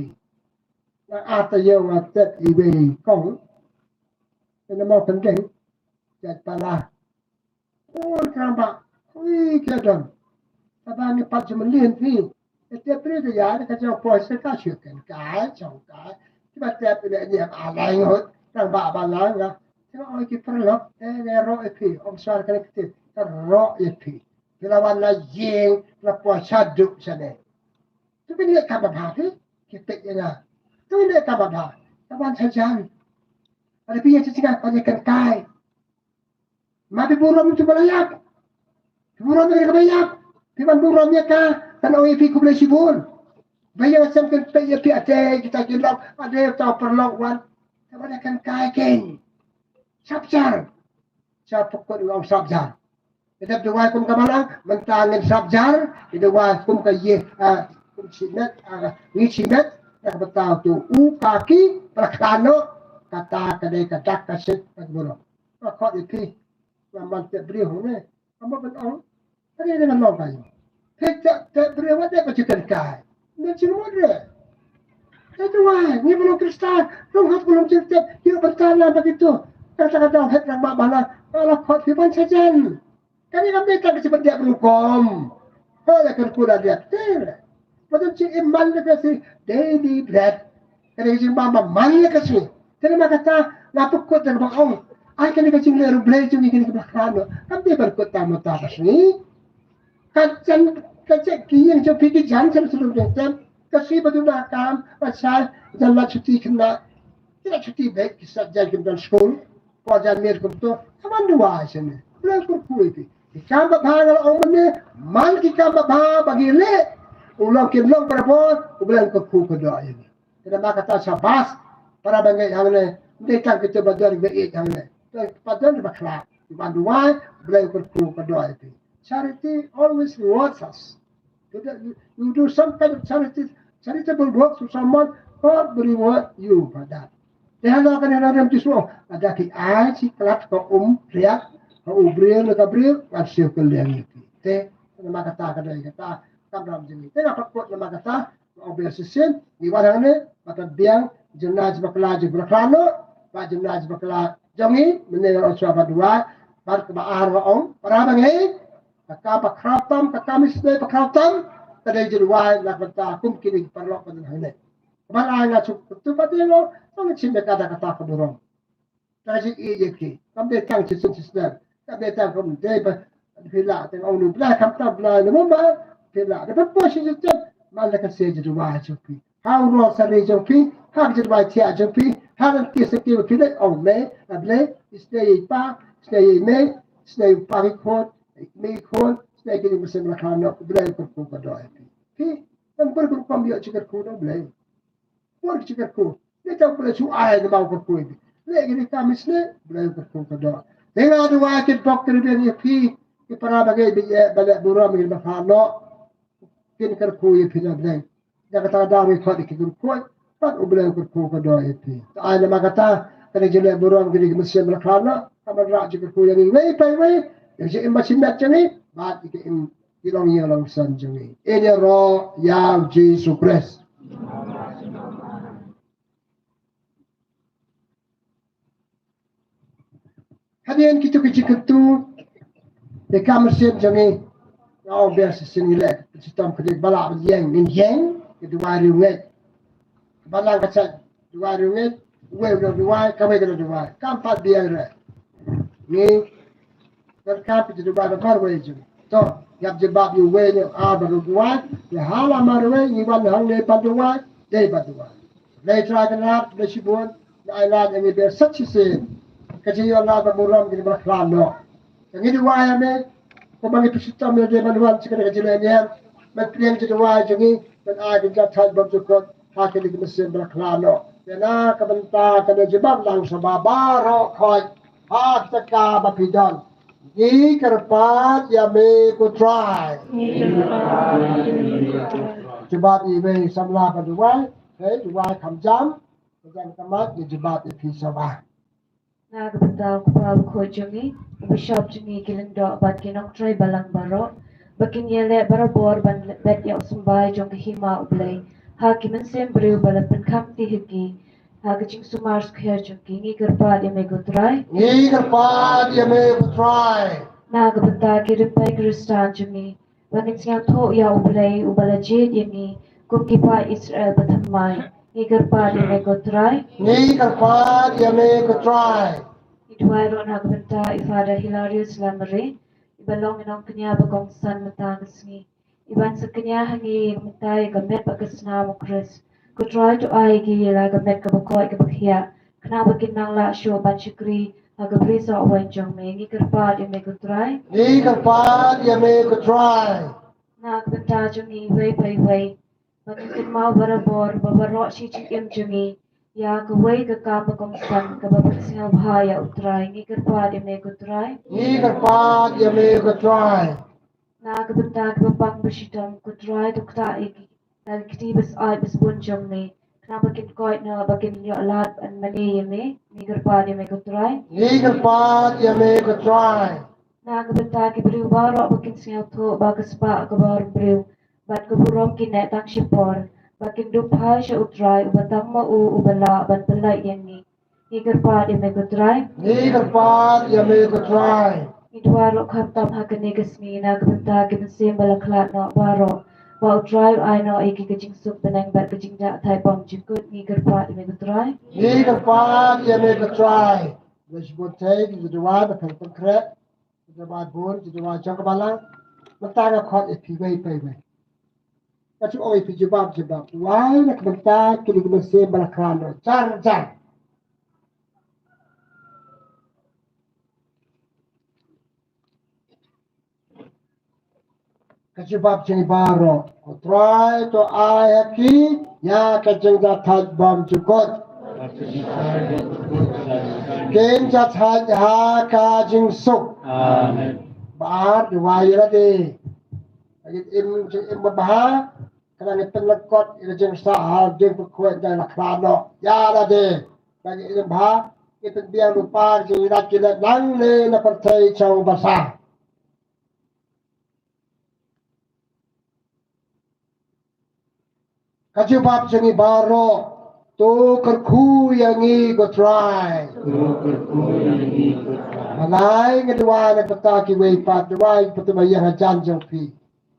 phi. Nga ar taïew nga tep iwei i kong. Ïa na Mawkyndeng, Jaitpala. Oi, tang ba, ui, ka don. Tang ba ngi pat ju mlien phi. Te te pri te ya, ka jong poi se ka shu ken kai, jong kai. Kiba tep ine niam a lai ngut, tang ba ba lang ga. Te oi ki paralok, te ne ro e phi, ong swar ka ne kti, ka ro e phi. Te la wan la ïing, la poi sha duk sha ne. Tu kin leh kam ba bha phi, ki pek ïa nga. Tu kin leh kam ba bha, la wan sha jan. Ada phi ïa chi chi nga, ka ïa ken kai. Ma phi burom tu ba la ïap. Phi burom tu ba la ïap. Phi ban burom ïa ka. Kan ong ïa phi khublei shibun. Ba ïa sem kan peit ïa phi ade kita ki lok. Ade ta paralok wan. Ta ba da kan kai ken. Sap jar. Sap pokot ong sap jar. Ida duwai kum ka balang. Mynta ngin sap jar. Ida duwai kum ka ye. Ah, kum shimet. Ah, ngi shimet. Dak betau tu. U kaki. Prakhano. Kata kadai kadak kasit. Ka burom. Ka khot ïa phi. Nga man tep briew ne. Ka mut ban ong. Ka dei ban long ka ïa. Phi tep tep briew wat dei ba ju kynkai. Ne jingmut re. Te tu wai ngi ba long Khristan. Long hap ba long jingtep. Ïa ban tan lam ba kitu. Kata kata het rang ba bala. Ka la khot phi ban sajan. Kane kam dei tang ka chi ban dep rukom. Ho la kyrkhu la dep te. Ba dep chi im man la ka si daily bread. Kane ka jingbam ba man la ka sngi. Te namar kata nga pynkut da kaba ong. Ai kane ka jingleh ruh Blei jong ngi kane kaba khlad noh. Kam dei ban kut tang mynta ka sngi. Ka jan ka jek ki ïing jong phi ki jan jan shlur jong tem. Ka sngi ba duna kam ba shai jan la chuti khynnah. Ki la chuti beit ki sa jan kim don skul. Poi jan miet kumto. Ka ban duwai shane. Blei kyrkhu ïa phi. Ki kam ba bha nga la ong mynne. Man ki kam ba bha ba ngi leh. U long kim long barabor. U Blei kyrkhu kyrdoh ïa ngi. Te namar kata shabas, para bangeit hangne, ym dei tang kita ba don ba ïeit hangne. Ba don ba khlad, ban duwai, Blei u kyrkhu kyrdoh ïa phi. Charity always rewards us. You do, you, you do some kind of charity, charitable work to someone, God will reward you for that. Te haba kane haba rem Jisu, lada phi ai shi klat ka um riat, ka u briew ne ka briew, ngan siew kylliang ïa phi. Te namar kata ka dei kata, kam ram jingim. Te nga pynkut namar kata, Ong biang shisien, ngi wan hangne, bad biang, jingmut jingpakla jong ngi bakla noh, bad jingmut jingpakla jong ngi, mynne nga ong shuwa ba duwai, bad kaba ar nga ong, para bangeit, ka kam ba khraw tam, ka kam isynei ba khraw tam, ka dei jingduwai na ka bynta kum kine ki paralok ba don hangne. Kaba ar nga shu kyntu pat ïa nga, ong shim ïa ka da kata ka burom. Tang shi ïeit ïa ki. Kam dei tang shi sien shi snem. Kam dei tang kam dei ba phi lah tang ong nu Blei khamtam Blei ne mama. Phi lah da ban poi shi sien man la ka se jingduwai jong phi. Ha u rosari jong phi, ha ka jingduwai thiah jong phi, ha ka kti sati ba phi leit ong me, a Blei, isynei ïa i pa, isynei ïa i mei, isynei ïa u pa ki khun, i mei ki khun, isynei ïa ki mynsiem la khan noh, Blei u kyrkhu kyrdoh ïa phi. Phi, tang bun bun kam ïoh jingkyrkhu na Blei. Bun jingkyrkhu. Ngi tang Blei shu ai namar u kyrkhu ïa phi. Leh kine ki kam isynei, Blei u kyrkhu kyrdoh. Te nga duwai kin pok kin ïa phi, ki para bangeit ba ïa ba leh burom ïa ki ba khlad noh. Kin kyrkhu ïa phi na Blei. Da kata ka daw ngi khot ïa ki kyrkhu. Bad u Blei u kyrkhu kyrdoh ïa phi. Te ai namar kata, kane ka jingleh burom kine ki mynsiem ba la khlad noh. Ka ban rah jingkyrkhu ïa ngi iwei pa iwei. Ïa ka jingim ba shimet jong ngi. Bad ïa ka im ki longïing longsem jong ngi. Ïa ïaroh ïa u Jisu Khrist. Hadien kito ki jingkyntu, te ka mynsiem jong ngi, nga ong biang shisien ngi leh, shitom kane ba lah ban ïeng, ngin ïeng, ka duwai riewngeit. Ba lang ka sait, duwai riewngeit, uwei u duwai, kawei ka duwai, kam pat biang re. Ngi donkam phi duwai ba marwei jong. To, ïap jubab ïa uwei ne u ar ba duwai, ïa hala marwei, ngi wan hangne ban duwai, dei ban duwai. Lei Trai Kynrad, lei shibun, na ai lad ïa ngi ber sat shisien. Ka jingïalam ba burom ki ba khlad noh. Ka ngi duwai ïa me, kumba ngi pynshitom ïa dei ban wan sha kane ka jingïalam. Ban pdiang jingduwai jong ngi, ban ai ka jingthait bymjukut, ha kine ki mynsiem ba khlad noh. Ïa na ka bynta kane jubab lang sha ba baroh khoit, ha kata ka ba phi don. Ngi kyrpad ïa me ko Trai. Jubab ïa me samla ba duwai, hei duwai kham jam, ka jam ka mat, ngi jubab ïa phi sha ba. Na ka bynta u Kpa Bakhuid jong ngi, u Bishop jong ngi, ki lyngdoh bad ki nongtrei balang baroh, ba kin ïaleh barabor ban bet ïa u symbai jong ka hima U Blei ha ki mynsiem briew ba la pynkham kti ha ki ha ka jingsumar skhem jong ki. Ngi kyrpad ïa me ko Trai. Ngi kyrpad ïa me ko Trai. Na ka bynta ki rympei Khristan jong ngi, ba ngin sngewthuh ïa U Blei uba la jied ïa ngi kum ki paid Israel ba thymmai. Ngi kyrpad ïa me ko Trai. Ngi kyrpad ïa me ko Trai. Ngi duwai ruh na ka bynta i Father Hilarius Lamare, iba long i nongkñia ba kongsan mynta ka sngi, iban sa kñia ha ngi mynta ïa ka met bad ka snam u Khrist. Ko Trai, to ai ïa ki ïa la ka met kaba koit kaba khiah, khnang ba kin nang lah shuh ban shakri ha ka brisoh waiñ jong me. Ngi kyrpad ïa me ko Trai. Ngi kyrpad ïa me ko Trai. Na ka bynta jong ngi iwei pa iwei, ba ngin kynmaw barabor ba baroh shi jingim jong ngi ïa kawei ka kam ba kongsan kaba pynsngewbha ïa U Trai. Ngi kyrpad ïa me ko Trai. Ngi kyrpad ïa me ko Trai. Na ka bynta kiba pang ba shitom, ko Trai, to ktah ïa ki da ki kti ba syaid ba sbun jong me, khnang ba kin koit noh, ba kin ïoh lad ban mane ïa me. Ngi kyrpad ïa me ko Trai. Ngi kyrpad ïa me ko Trai. Na ka bynta ki briew baroh ba kin sngewthuh ba ka spah ka bor briew bad ka burom ki neh tang shipor, ba kin dup phai sha U Trai uba tang ma u uba lah ban pynlait ïa ngi. Ngi kyrpad ïa me ko Trai. Ngi kyrpad ïa me ko Trai. Ngi duwai ruh khamtam ha kane ka sngi na ka bynta ki mynsiem ba la khlad noh baroh, ba U Trai u ai noh ïa ki ka jingsuk bneng bad ka jingdah thait bymjukut. Ngi kyrpad ïa me ko Trai. Ngi kyrpad ïa me ko Trai. Lei shibun te ki duwai ba kan pynkhreh. Ki duwai bun, ki duwai jong ka balang. Mynta nga khot ïa phi iwei pa iwei. Nga shu ong ïa phi jubab jubab. Duwai na ka bynta kine ki mynsiem ba la khlad noh. Jar jar. Ka jubab jong ngi baroh. Ko Trai, to ai ha ki ïa ka jingïaid thait bymjukut. Kin ïaid thait ha ka jingsuk. Amen. Ba ar duwai ïa lade. Ba ngin im jingim ba bha. Khnang ngin pynlyngkot ïa ka jingsah ha jingpyrkhat jong la khlad noh ïa lade. Ba ngin im bha, ngin pynbiang lypa ka jingïaid ki leh nangne na pyrthei jong basa. Ka jubab jong ngi baroh, to kyrkhu ïa ngi ko Trai. To kyrkhu ïa ngi ko Trai. Malai nga duwai na ka bynta kiwei pat, duwai pat ba ïa hajan jong phi.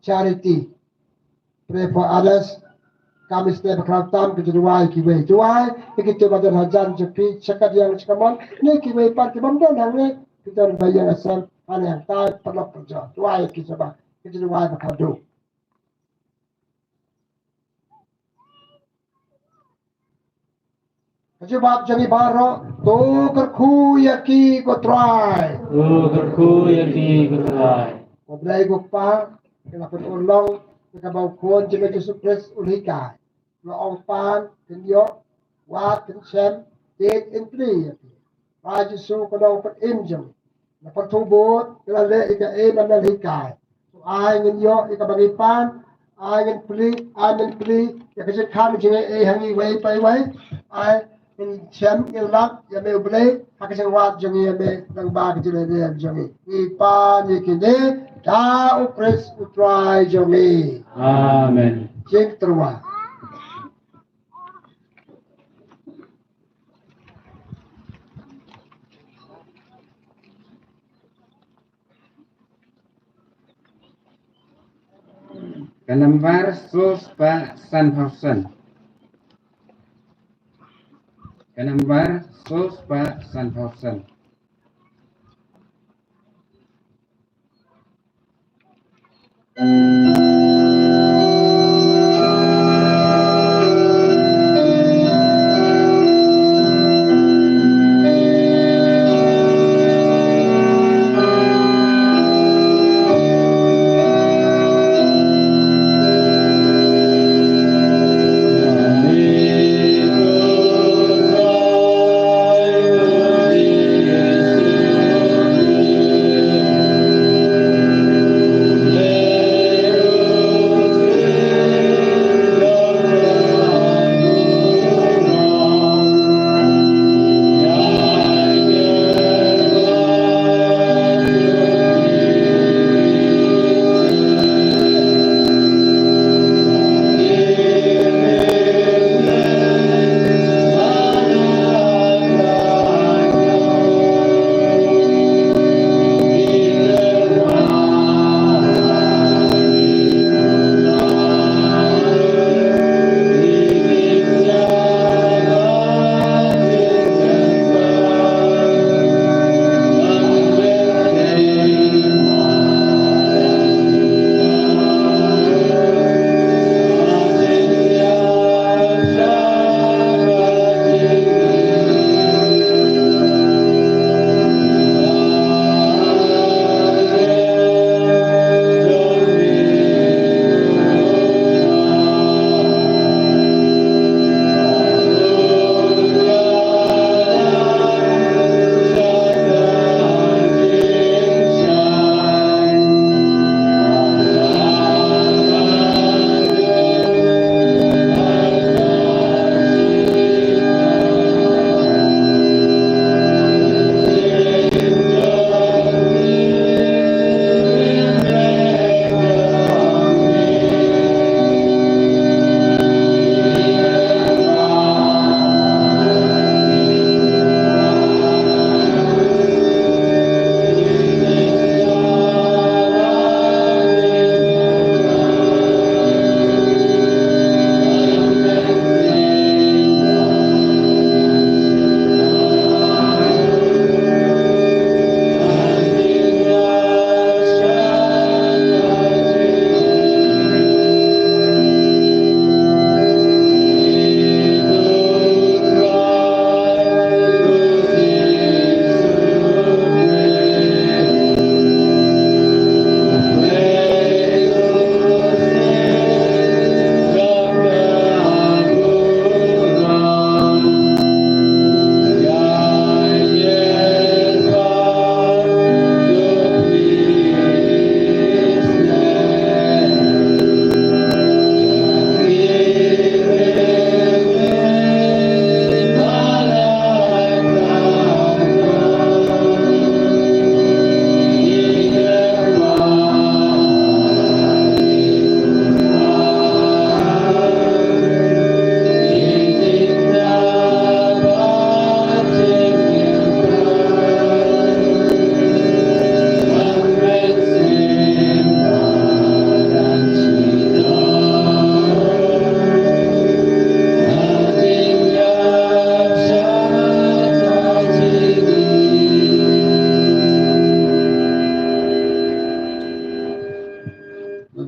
Charity. Pray for others. Kam ïa sngewbha khlem tam ki duwai kiwei. Duwai ïa kito ba don hajan jong phi, sha ka diang sha ka mon. Ne kiwei pat ki bym don hangne, ki don ba ïa ngasem, hangne hangtai, paralok parajor. Duwai ïa ki sngewbha, ki duwai ba khadduh. Ka jubab jong ngi baroh, to kyrkhu ïa ki ko Trai. To kyrkhu ïa ki ko Trai. Ko Blei ko Kpa, ki la pynurlong ïa kaba u Khun jong ngi Jisu Khrist u la hikai. La ong pan, kin ïoh, wad, kin shem, tied, in plie ïa ki. Trai Jisu ko Nongpynim jong ngi. Na pyrthei bud, ki la leh ïa kaei ba la hikai. To ai ngin ïoh ïa kaba ngi pan, ai ngin plie, ai ngin plie ïa ka jingkhang jingaiei ha ngi iwei pa iwei. Ai ngin shem ngin lap ïa me U Blei ha ka jingwad jong ngi ïa me, lyngba ka jingïarap jong ngi. Ngi pan ïa kine da U Khrist U Trai jong ngi. Amen. Jingtyrwa. Ka nambar sospah sanphew san. Ka nambar sospah sanphew san.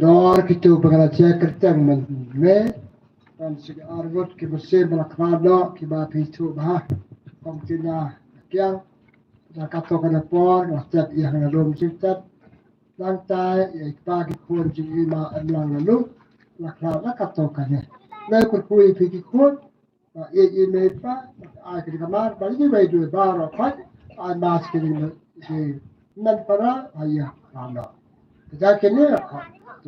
Dor kito ba ka la check kyrteng mynne. Ban shu arngut ki mynsiem ba la khmat noh kiba phi thuh bha. Kong Tina Kiang. Da kato ka por la step ïa nga lum shu step. Nangta ïa i kpa ki khun jong i ma em lang la lum. La khmat la kato kane. Nai kyrkhu ïa phi ki khun. Ba ïeit ïa i mei i pa, ba ai ka dei ka mar, ba ïa i wei i dei baroh pat, ai mas ka dei ka dei. Hynmen para, ai ïa, ba noh. Ka jaka kane, ka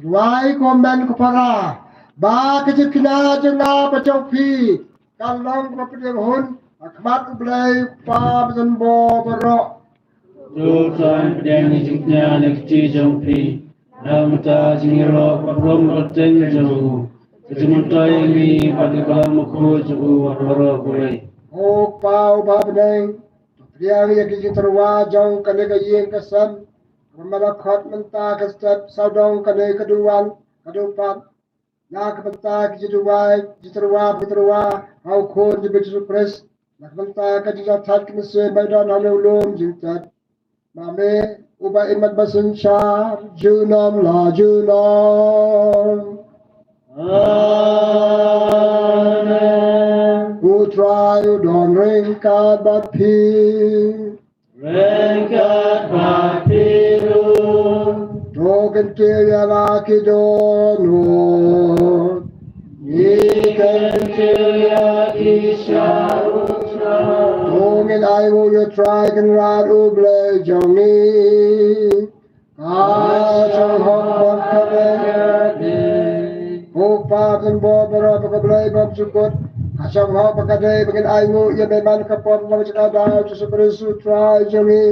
rwai ko hynmen ko para, ba ka jingkynnoh jong nga bad jong phi, kan long kaba pdiang hun, ha khmat U Blei, U Kpa bad U Nongpynim baroh. To Trai pdiang ïa ka jingkñia na ka kti jong phi. Namar ka jingïaroh ka burom ka kyrteng jong u. Ka jingmyntoi ïa ngi bad ïa ka longkmie jong u ha baroh kawei. Ko Kpa uba ha bneng, to pdiang ïa ka jingtyrwa jong kane ka ïing ka sem. Kaba me la khot mynta ka step sawdong kane ka duwan. ka dewpat, na ka bynta ki jingduwai, jingtyrwa, bad ki tyrwa ha u Khun jong U Jisu Khrist, na ka bynta ka jingïathait ka mynsiem ba don ha u lum jingtep. Ma me uba im bad ba synshar junom la junom. Amen. U Trai u don ryngkat bad phi. Ryngkat bad phi ruh. To kyntiew ïa la ki dohnud. Ngi kyntiew ïa ki sha U Trai. To ngin ainguh ïa U Trai Kynrad U Blei jong ngi. Ka shong hok bad ka dei. Ko Kpa Trai bor baroh, ko Blei bymjukut. Ka shong hok bad ka dei ba ngin ainguh ïa me man ka por, na ka bynta U Jisu Khrist U Trai jong ngi.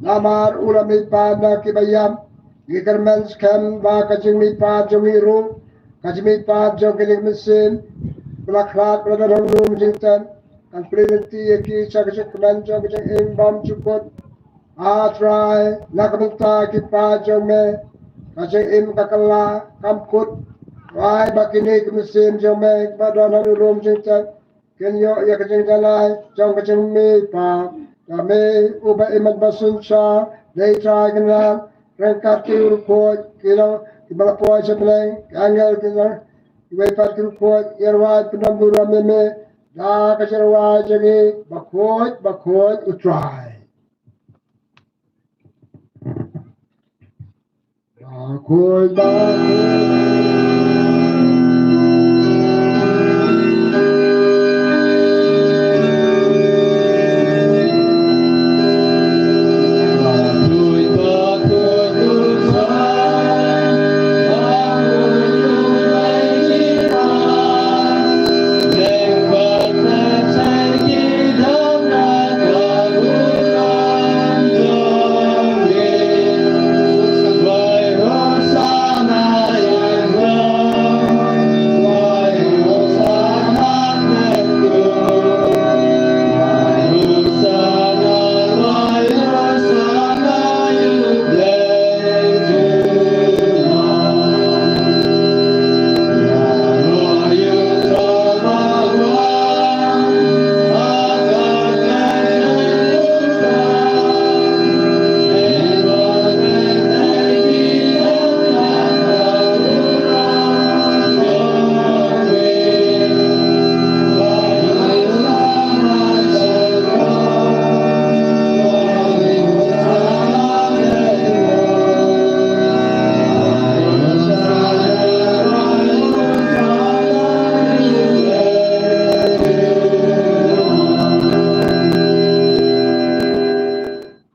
Namar u la mihpat na kiba ïap, ngi kyrmen skhem ba ka jingmihpat jong ngi ruh, ka jingmihpat jong kine ki mynsiem ba la khlad, ba la don ha u lum jingtep, kan plie lynti ïa ki sha ka jingkmen jong ka jingim bymjukut. A Trai, na ka bynta ki paid jong me, ka jingim ka kylla kam kut. Trai, ba kine ki mynsiem jong me ba don ha u lum jingtep kin ïoh ïa ka jingjanai jong ka jingmihpat. Ïa me uba im bad ba synshar, dei Trai Kynrad, ryngkat ki riewkhuid, ki long kiba la poi sha bneng, ki angel, ki long kiwei pat ki riewkhuid, ïa rwai pyndem burom ïa me da ka jingrwai jong ngi, Bakhuid, Bakhuid U Trai. Bakhuid, bakhuid.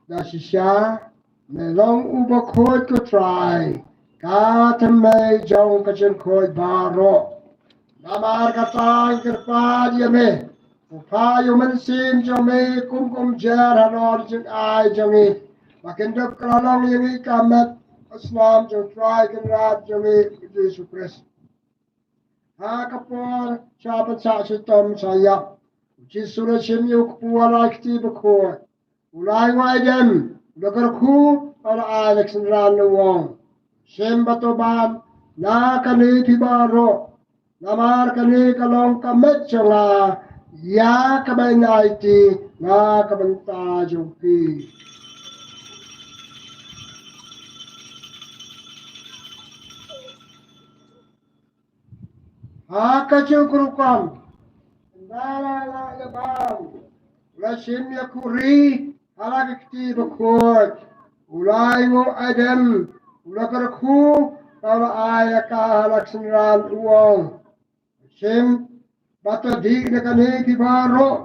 Da shisha, me long u bakhuid ko Trai, ka thymmei jong ka jingkhuid baroh. Namar kata ngi kyrpad ïa me, pynpaw ïa u Mynsiem jong me kum kumjuh halor jingai jong ngi, ba kin dep kylla long ïa ngi ka met ka snam jong u Trai Kynrad jong ngi U Jisu Khrist. Ha ka por sha pynshah shitom sha ïap, U Jisu u la shim ïa u kpu ha la kti bakhuid. U la ainguh aidem, u la kyrkhu, u la ai ïa ka synran, u ong: Shim bad to ban na kane phi baroh, namar kane ka long ka met jong nga ïa kaba in aiti na ka bynta jong phi. Ha kajuh ka rukom, ynda la ïa bam, u la shim ïa ka khuri ha la ka kti bakhuid, u la ainguh aidem, u la kyrkhu, bad u la ai ïa ka ha la ka synran, u ong: Shim bad to dih na kane phi baroh,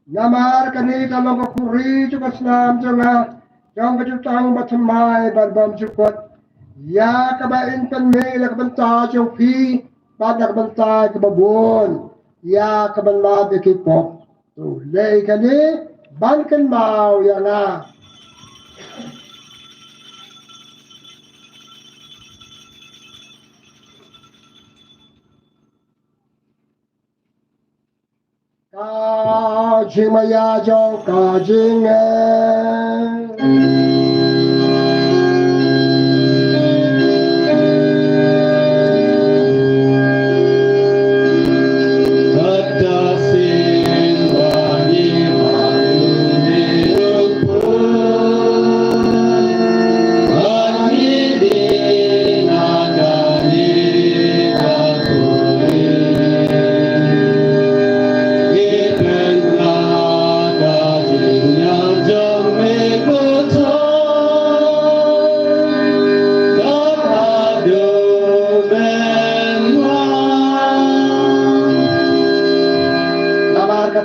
namar kane ka long ka khuri jong ka snam jong nga, jong ka jutang bathymmai bad bymjukut, ïa kaba in pynmih na ka bynta jong phi bad na ka bynta kiba bun, ïa kaban map ïa ki pop. To leh ïa kane ban kynmaw ïa nga. Ka jingmaïa jong ka jingeh.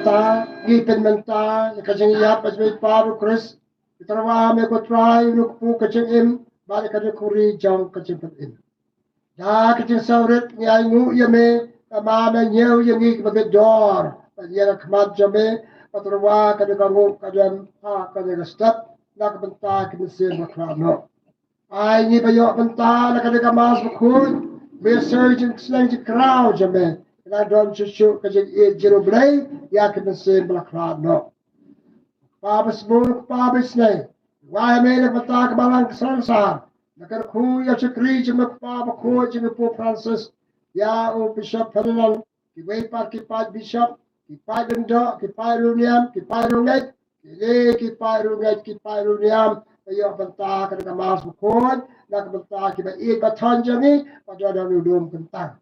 Ta ngi pynmynta ïa ka jingïap ka jong u Khrist. Ngi tyrwa ha me ko Trai, u nongkpu ka jingim bad ïa ka jingkhuri jong ka jingpynim. Da ka jingsngewrit ngi ainguh ïa me, namar me ñiew ïa ngi kiba bit dor bad ïa ka khmat jong me. Bad tyrwa kane ka nguh ka don ha kane ka step na ka bynta ki mynsiem bakhlad noh. Ai ngi ba ïoh bynta na kane ka Mass Bakhuid, me soi jingsneng jingkraw jong me, ka don shuh shuh ka jingïeit jong U Blei ïa ki mynsiem bakhlad noh. Kpa basbun, Kpa basneng, wai me na ka bynta ka Balang ka Srang Sahar, na ka kyrkhu ïa u shakri jong me Kpa Bakhuid jong ngi Pope Francis, ïa u Bishop Ferdinand, kiwei pat ki paid bishop, ki paid lyngdoh, ki paid riewniam, ki paid riewngeit, kine ki paid riewngeit, ki paid riewniam, ba ïoh bynta kane ka Mass Bakhuid na ka bynta kiba ïeit ba thon jong ngi, ba don ha u lum kyntang.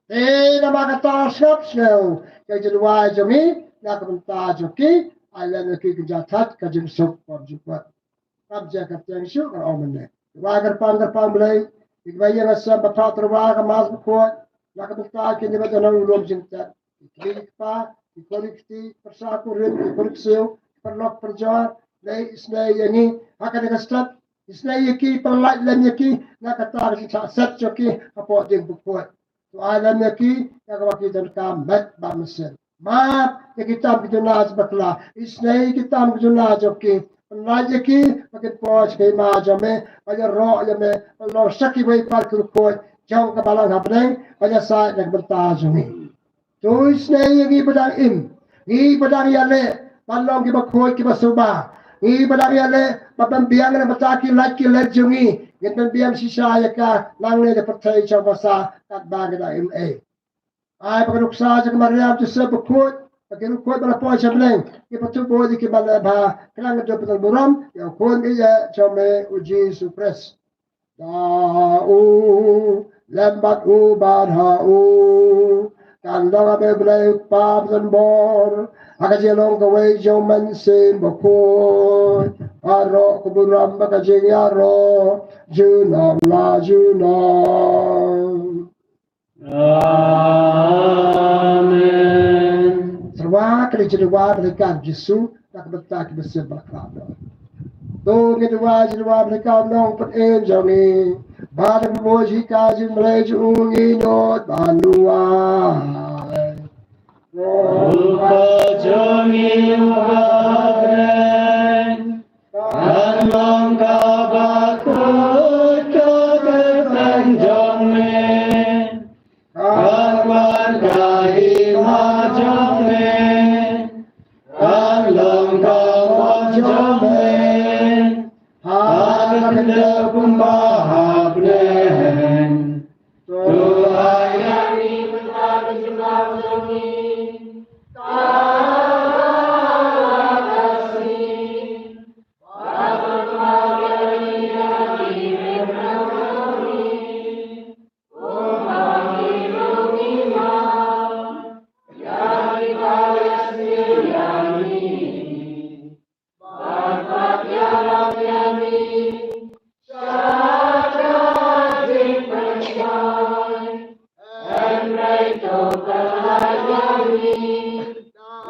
Te namar kata sngap sngew ïa ka jingduwai jong ngi na ka bynta jong ki, ai lem ïa ki kynja thait ka jingsuk bymjukut. Kam jia ka tieng shuh ka ong mynne. Wa kyrpang kyrpang Blei, ïa kiba ïeng ha sem ba phah tyrwa ka Mass Bakhuid na ka bynta kine ba don ha u lum jingtep. Ki kmie ki kpa, ki khun ki kti, ki pyrsa kurim, ki khun ki ksiew, ki paralok parajor, Blei isnei ïa ngi ha kane ka step, isnei ïa ki, pynlait lem ïa ki na kata ka jingshah set jong ki hapoh dieng bakhuid. To ai lem ïa ki ïa kaba ki donkam met bad mynsiem. Map ïa ki tam ki duna jong bakla, isnei ïa ki tam ki duna jong ki, pynlait ïa ki ba kin poi sha ka hima jong me, ba ïaroh ïa me, ba long sa kiwei pat ki riewkhuid jong ka Balang ha bneng, ba ïasaid na ka bynta jong ngi. To isnei ïa ngi ba dang im, ngi ba dang ïaleh ban long kiba khuid kiba suba, ngi ba dang ïaleh ban pynbiang na ka bynta ki lait ki let jong ngi, ngin pynbiang shisha ïa ka nangne na ka pyrthei sha basa katba ngi dang im ei. Ai ba ka nuksa jong ka Mariam Joseph bakhuid, ba ki riewkhuid ba la poi sha bneng, ki pynthut buit ïa ki ban leh bha, khnang ka dei ban pynlong burom ïa u Khun ba ïeit jong me u Jisu Khrist. Da u lem bad u bad ha u, kan long ha me Blei u Kpa ba don bor, ha ka jinglong kawei jong u Mynsiem Bakhuid, baroh ka burom bad ka jingïaroh junom la junom. Amen. Sa ruh ka dei ka jingduwai ba la hikai da u Jisu na ka bynta ki mynsiem bakla. To ngin duwai ka jingduwai ba la hikai u Nongpynim jong ngi. Ba da ka buh jinghikai jong u Blei jong u ngi nud ban duwai. Ko Kpa jong ngi uba ha bneng, kan long kaba khuid ka kyrteng jong me. Kan wan ka hima jong me. Kan long ka mon jong me ha ka khyndew kumba ha bneng. To ai ïa ngi mynta ka jingim jong ngi kaba ha ka sngi. Hynrei to pynlait ïa ngi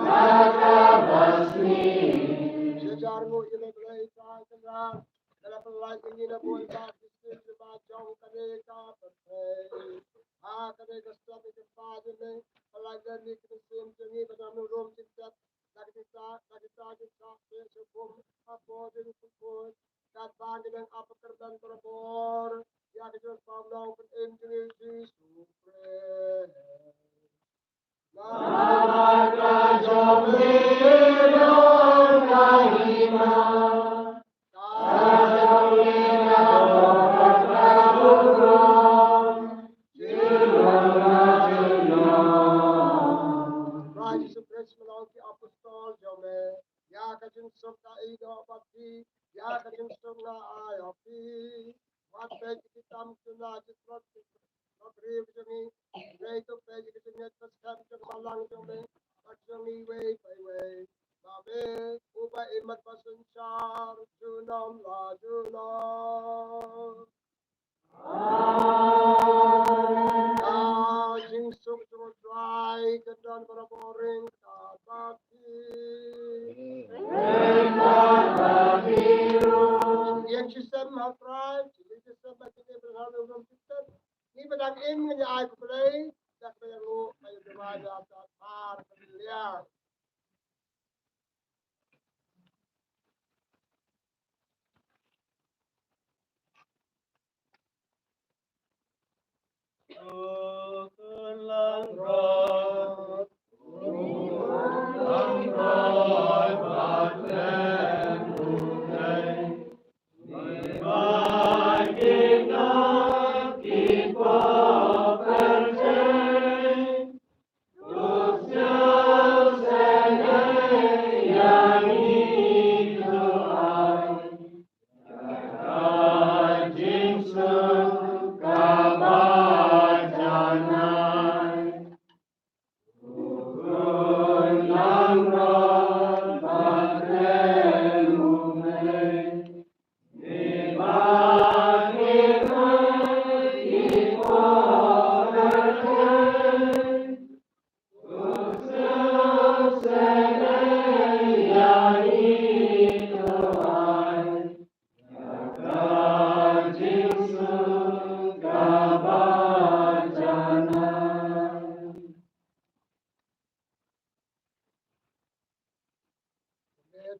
na kaba sniew. Sha jar nguh ïa me Blei Trai Kynrad, ba la pynlait ïa ngi na bun bad ki sniew kiba jong kane ka pyrthei. Ha kane ka step ngi kyrpad ïa me, pynlait ïa ngi ki mynsiem jong ngi ba dang nud ruh jingtep. Na kita, na kita kita te sha kum ha por jong u Kpa, katba ngi dang ap kyrdan barabor ïa ka jingpynlong Nongpynim jong ngi u Jisu Khrist. Namar ka jong me long ka hima, ka jong me ka bor bad ka burom junom la junom. Trai Jisu Khrist, me la ong ki apostol jong me, ïa ka jingsuk nga ïehnoh bad phi, ïa ka jingsuk nga ai ha phi. Wat peit ïa ki tam ki duna, ki tlot, ki tlot briew jong ngi. Hynrei to peit ïa ka jingngeit ba skhem jong ka balang jong me bad jong ngi iwei pa iwei. Ba me uba im bad ba synshar junom la junom. Amen. Ka jing Jisu ka jong U Trai, kan don para bangeit ka ba ki. Ïeng shisien ha U Trai, ïeng shisien ba ki ne ba ha U Trai. Ngi ba dang im ngi ai khublei, dak ba ïa ngi ba ïa duwai da ta par ka liang.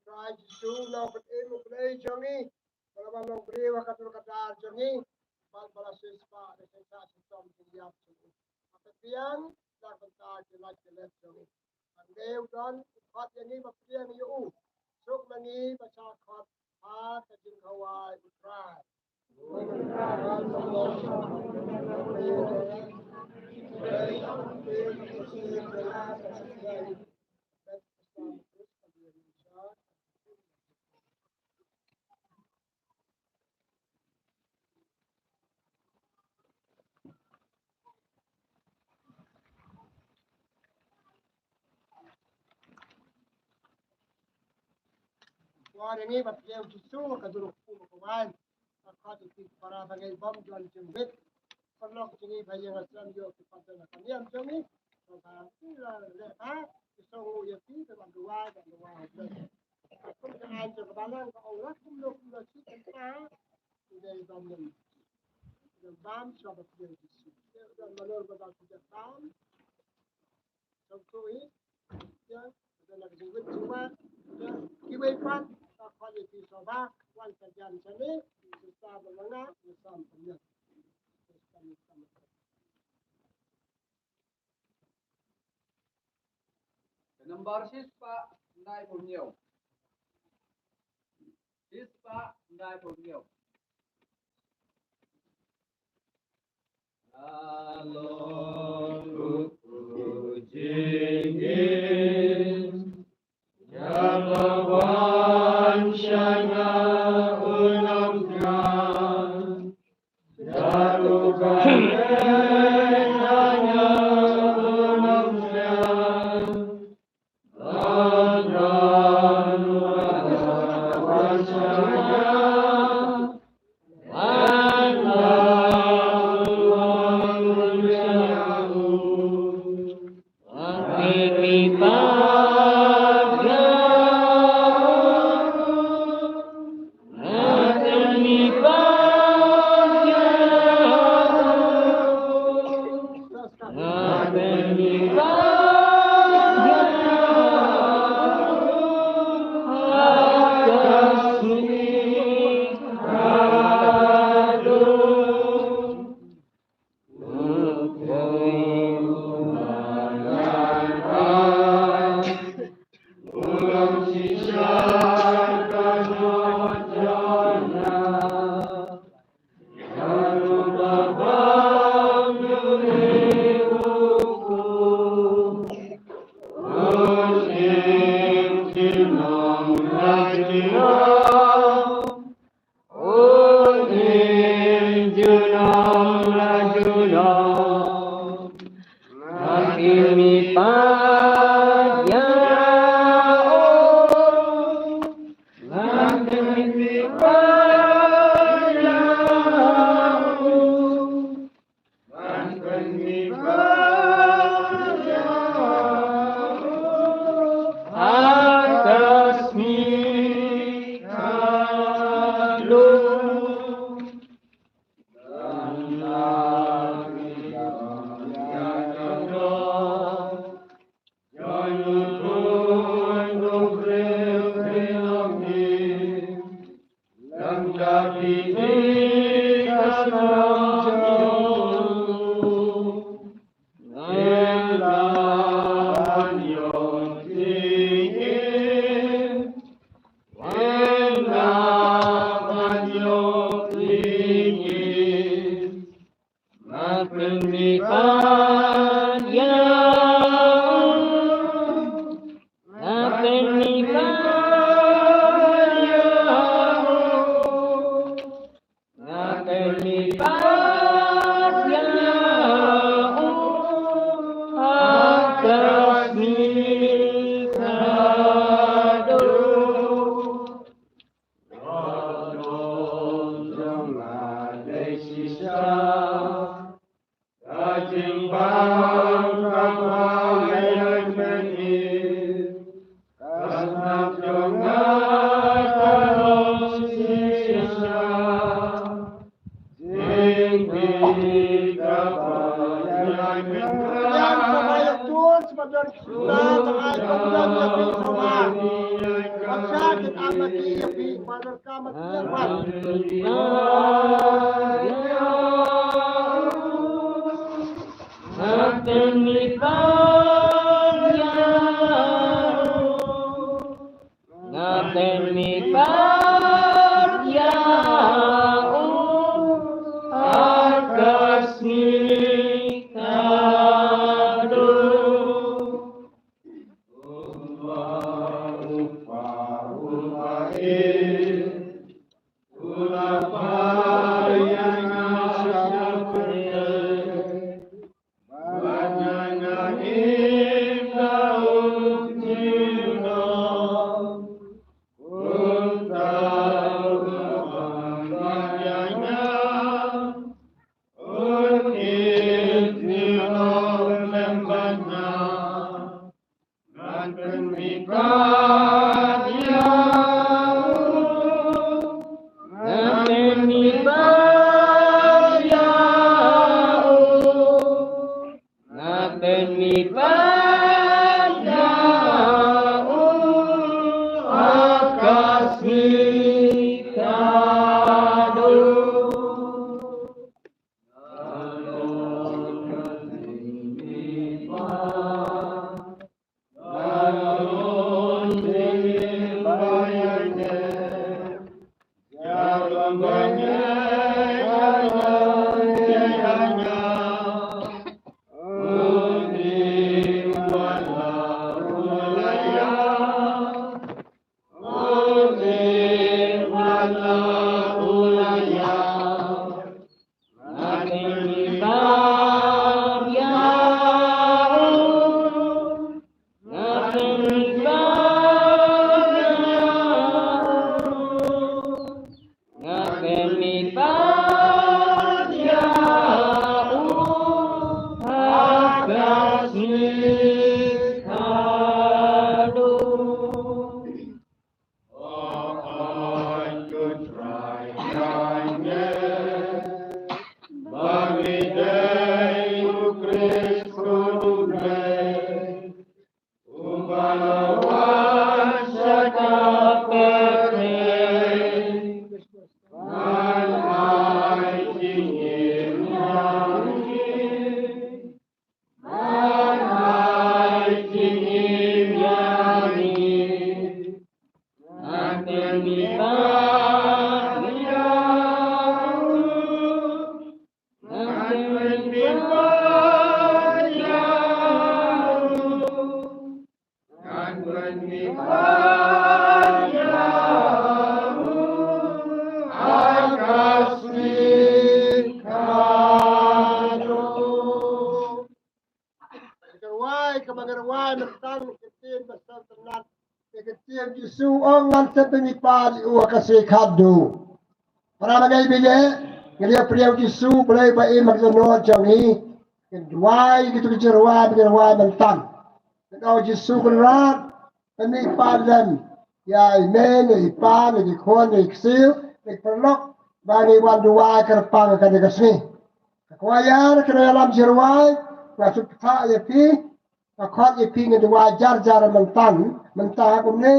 Trai Jisu, nongpynim u Blei jong ngi, ba la ban long briew ha ka dur ka dar jong ngi, bad ba la siewspah da ka jingïap jong ngi. Ba ka biang na ka bynta ki lait ki let jong ngi. Ba ngi u don u khot ïa ngi ba pdiang ïa u. Suk ma ngi ba sha khot ha ka jingkhawai U Trai. Kwah ïa ngi ba pdiang Jisu ka dur u kpu ka wai. Ka khot ïa ki para bangeit bym don jingwit. Paralok jong ngi ba ïeng ha snem ïoh ki pat na ka niam jong ngi. Ba ki la leh ba ki song ïa ki ba duwai ba duwai. Kum ka aiñ jong ka balang ka ong la kumno kumno shi kynta. Ki dei bam lem. Ki dei bam sha ba pdiang Jisu. Ki dei bam lem ba pdiang bam. Sngewthuh ïa, ïa, ïa na ka jingwit jingwan, ïa, kiwei pat, ka khot ïa ki sngewbha, wan ka jan shane, Khrista ba ma nga, ïa sam pynïaid. Ka nambar shispah khyndai phew hynñiew. Shispah khyndai phew hynñiew. Ka rwai, kaba nga rwai mynta ka ktien ba sngewtynnat. Ka ktien Jisu ong, ngan sa pynmih pat ïa u ha ka sngi khatduh. Para bangeit, bad nga ïa pdiang Jisu, Blei ba im ha ka jingmut jong ngi. Ngan duwai kito ki jingrwai ba ngi rwai mynta. Ngan ong Jisu Kynrad, pynmih pat lem ïa i mei, ïa i pa, ïa ki khun, ïa ki ksiew, ïa ki paralok, ba ngi wan duwai kyrpang ha kane ka sngi. Ka choir, ka nongïalam jingrwai, nga sngewthuh ïa phi, nga khot ïa phi, ngan duwai jar jar mynta, mynta kumne,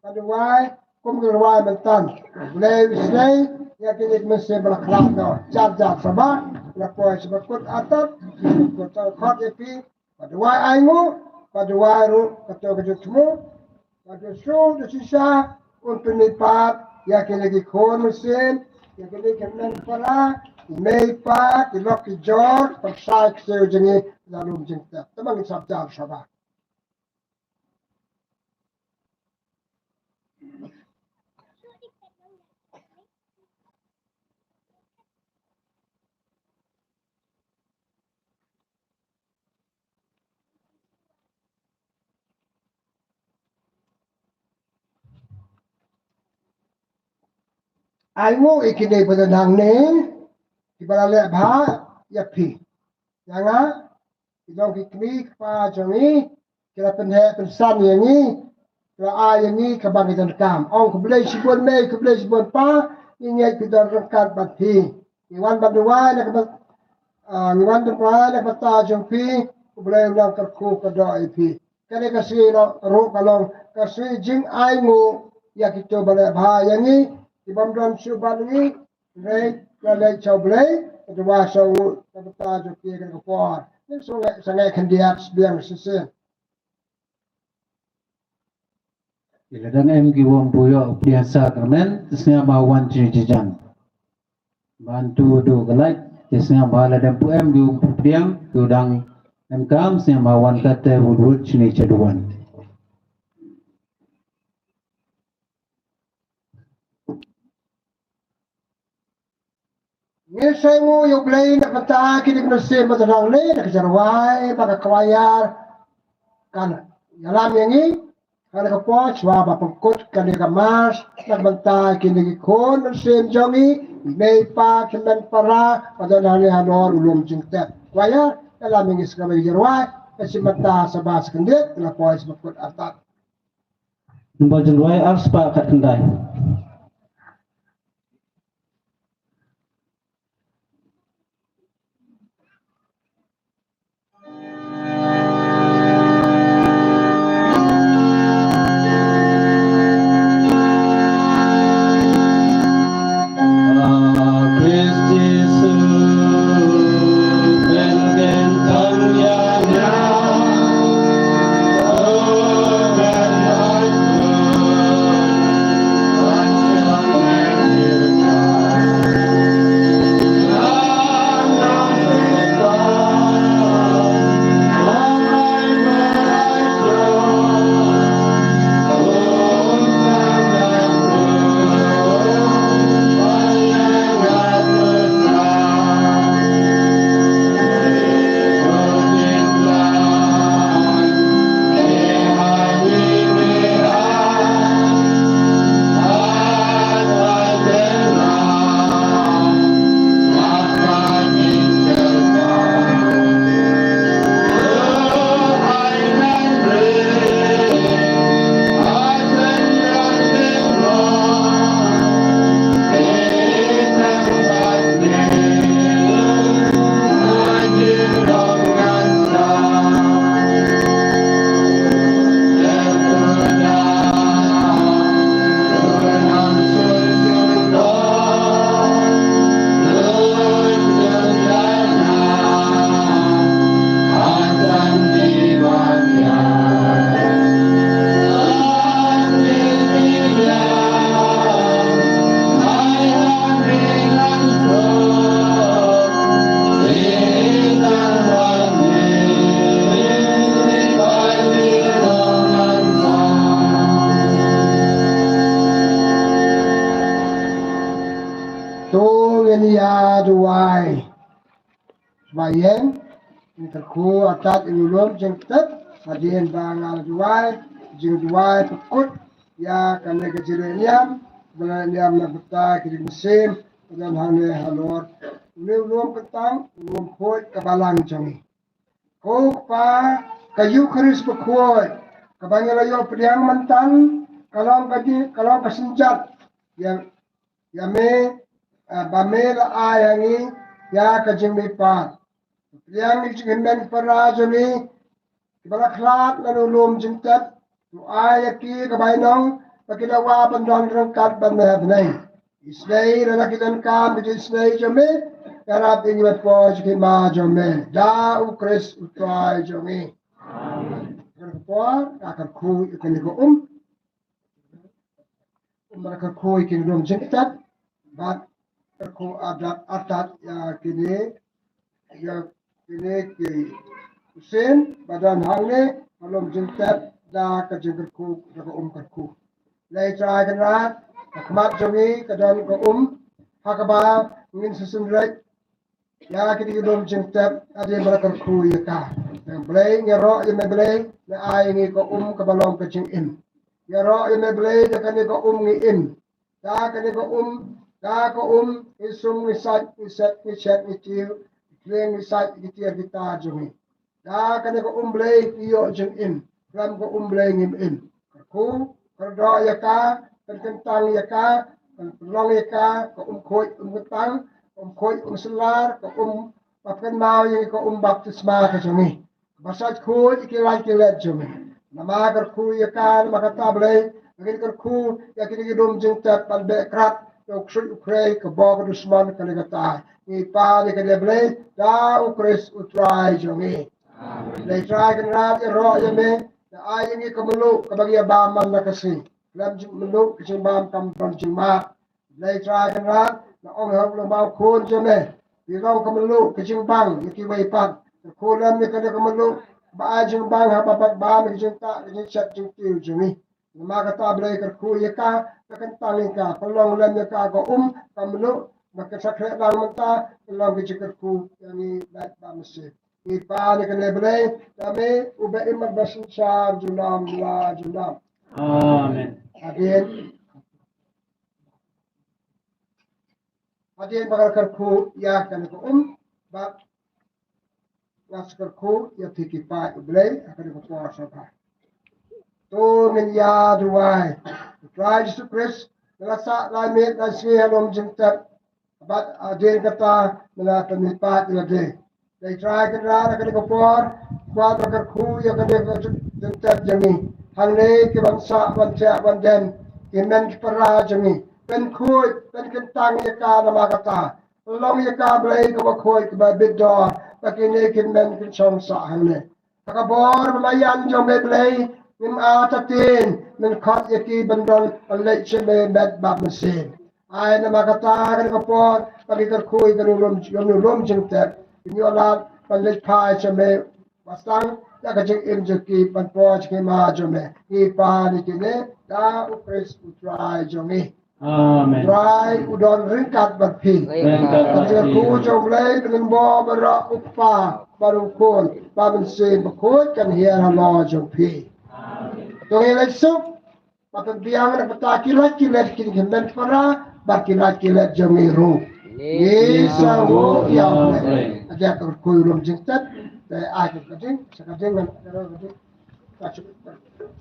ngan duwai kum ngi rwai mynta. U Blei u isynei ïa kine ki mynsiem ba la khlad noh, jar jar sha ba la poi sha ba kut atat, nga khot ïa phi, ba duwai ainguh, ba duwai ruh kato ka jingthmu, ba da shu da shisha un pynmih pat ïa kine ki khun mynsiem, ïa kine ki hynmen para, ki mei pa, ki lok ki jor, pyrshah ksiew jong ngi, la lum jingtep. Te ma ngin sngap jar sha ba. Ainguh ïa kine ba don hangne, kiba la leh bha ïa phi. Ïa nga, ki long ki kmie ki kpa jong ngi, ki la pynheh pynsan ïa ngi, ki la ai ïa ngi kaba ngi donkam. Ong khublei shibun mei, khublei shibun pa, ngi ngeit phi don ryngkat bad phi. Ngi wan ban duwai na ka bynta, ah, ngi wan duwai na ka bynta jong phi, U Blei un nang kyrkhu kyrdoh ïa phi. Kane ka sngi ruh ka long ka sngi jingainguh ïa kito ba leh bha ïa ngi, ki bym don shuh bad ngi. Hynrei la leit sha U Blei, ka dawa sha u, ka bynta jong ki kane ka por. Ngin sngewsih khyndiat sbiang shisien. Ki la dang em ki wym pu ïoh u pdiang sakramen, te sngap ma wan jingïajan. Ban tu tu ka lait, te sngap ma la dang pu em ki wym pu pdiang, tu dang em kam, sngap ma wan kata wut wut jingïajan. Ngi sngewnguh ïa U Blei na ka bynta kine ki mynsiem ba don hangne, na ka jingrwai bad ka kwaiar kan ïalam ïa ngi. Kane ka por shuwa ba pynkut kane ka mass na ka bynta kine ki khun mynsiem jong ngi, i mei i pa, ki hynmen para ba don hangne halor u lum jingtep. Kwaiar, ïalam ïa ngi sa kawei ka jingrwai. Ka shi mynta sa ba sa khyndiat, ka la poi sa pynkut artat. Number jingrwai ar spah khatkhyndai. To ngin ïa duwai. Ba ïeng, ngin kyrkhu artat ïa u lum jingtep, hadien ba nga la duwai, jingduwai pynkut ïa kane ka jingniam, ba la niam na bynta ki mynsiem ba don hangne halor une u lum kyntang, u lum khuid ka balang jong ngi. Ko Kpa, ka Eukharist bakhuid kaba ngi la ïoh pdiang mynta, ka long ka jing, ka long ka synjat ïa ïa me, eh, ba me la ai ha ngi ïa ka jingmihpat. Pdiang ïa ki jinghynmen para jong ngi kiba la khlad na u lum jingtep, to ai ïa ki ka bainong ba ki dawa ban don ryngkat bad me ha bneng. Isynei lada ki donkam ki isynei jong me, ïarap ïa ngi bad por jong ki hima jong me. Da U Khrist U Trai jong ngi. Amen. Ka por ka kyrkhu ïa kane ka um. Um, ba la kyrkhu ïa ki lum jingtep bad kyrkhu artat, artat ïa kine, ïa kine ki mynsiem ba don hangne ha lum jingtep da ka jingkyrkhu, da ka um kyrkhu. Lei Trai Kynrad, ha khmat jong ngi ka don ka um ha kaba ngin sa synreit ïa kine ki lum jingtep hadien ba la kyrkhu ïa ka. Ïa Blei, ngi ïaroh ïa me Blei, me ai ïa ngi ka um kaba long ka jingim. Ngi ïaroh ïa me Blei, da kane ka um ngi im. Da kane ka um, da ka um ngi sum, ngi sait, ngi set, ngi shet, ngi tiew, ngi tlieng, ngi sait ki tiar ki tar jong ngi. Da kane ka um Blei ngi ïoh jingim, khlem ka um Blei ngim im. Kyrkhu, kyrdoh ïa ka, kynkyntang ïa ka, kynpynlong ïa ka, ka um khuid um kyntang, ka um khuid um syllar, ka um ba pynkynmaw ïa ngi, ka um baptisma ka jong ngi. Kaba sait khuid ïa ki lait ki let jong ngi. Namar kyrkhu ïa ka, namar kata Blei, ba kin kyrkhu ïa kine ki lum jingtep ban beh krad ïa u ksuid u khrei, ka bor ka dusmon ka lei ka tai. Ngi pan ïa kane Blei da u Khrist u Trai jong ngi. Blei Trai Kynrad, ïaroh ïa me, da ai ïa ngi ka mluh kaba ngi ïa bam man la ka sngi. Khlem jingmluh ka jingbam kam don jingmad. Blei Trai Kynrad, nga ong ha u longba u khun jong me, phi long ka mluh ka jingbang ïa kiwei pat. Kyrkhu lem ïa kane ka mluh ba ai jingbang haba bam ïa ka jingtah ka jingshet jingtiew jong ngi. Namar kata Blei, kyrkhu ïa ka, ka kyntang ïa ka, pynlong lem ïa ka ka um ka mluh, ba kan sa khreh lang mynta, pynlong ka jingkyrkhu ïa ngi lait bad mynsiem. Ngi pan ïa kane Blei da me uba im bad uba synshar junom la junom. Amen. Hadien, hadien ba nga kyrkhu ïa kane ka um, bad nga sa kyrkhu ïa phi ki paid u Blei ha kane ka por sngewbha. To ngin ïa duwai. Trai Jisu Khrist, me la sah lai miet lai sngi ha lum jingtep, bad hadien kata me la pynmih paid ïalade. Blei Trai Kynrad, ha kane ka por, kwah ban kyrkhu ïa kane ka jingtep jong ngi. Hangne ki ban sah ban thiah ban dem, ki hynmen ki para jong ngi, pynkhuid pynkyntang ïa ka namar kata. Pynlong ïa ka Blei kaba khuid kaba bit dor, ba kine ki hynmen kin shong sah hangne. Ha ka bor ba marjan jong me Blei, ngim artatien, men khot ïa ki ban don ban leit sha me met bad mynsiem. Ai namar kata ha kane ka por ba ngi kyrkhu ïa kane u lum, ïa kane u lum jingtep, kin ïoh lad ban leit phai sha me, ba sdang ïa ka jingim jong ki ban poi sha ka hima jong me. Ngi pan ïa kine da u Khrist u Trai jong ngi. Amen. Trai u don ryngkat bad phi. Ryngkat bad phi. Ka jingkyrkhu jong U Blei, ka jingbor baroh, U Kpa bad U Khun bad U Mynsiem Bakhuid kan hiar halor jong phi. Amen. To ngin leit suk, bad pynbiang na ka bynta ki lait ki let ki hynmen ki para bad ki lait ki let jong ngi ruh. Ngi sngewbha ïa U Blei. Ka jingkyrkhu ïa u lum jingtep, te ai ka ding, sa ka ding ngan ka ding. Ka shu,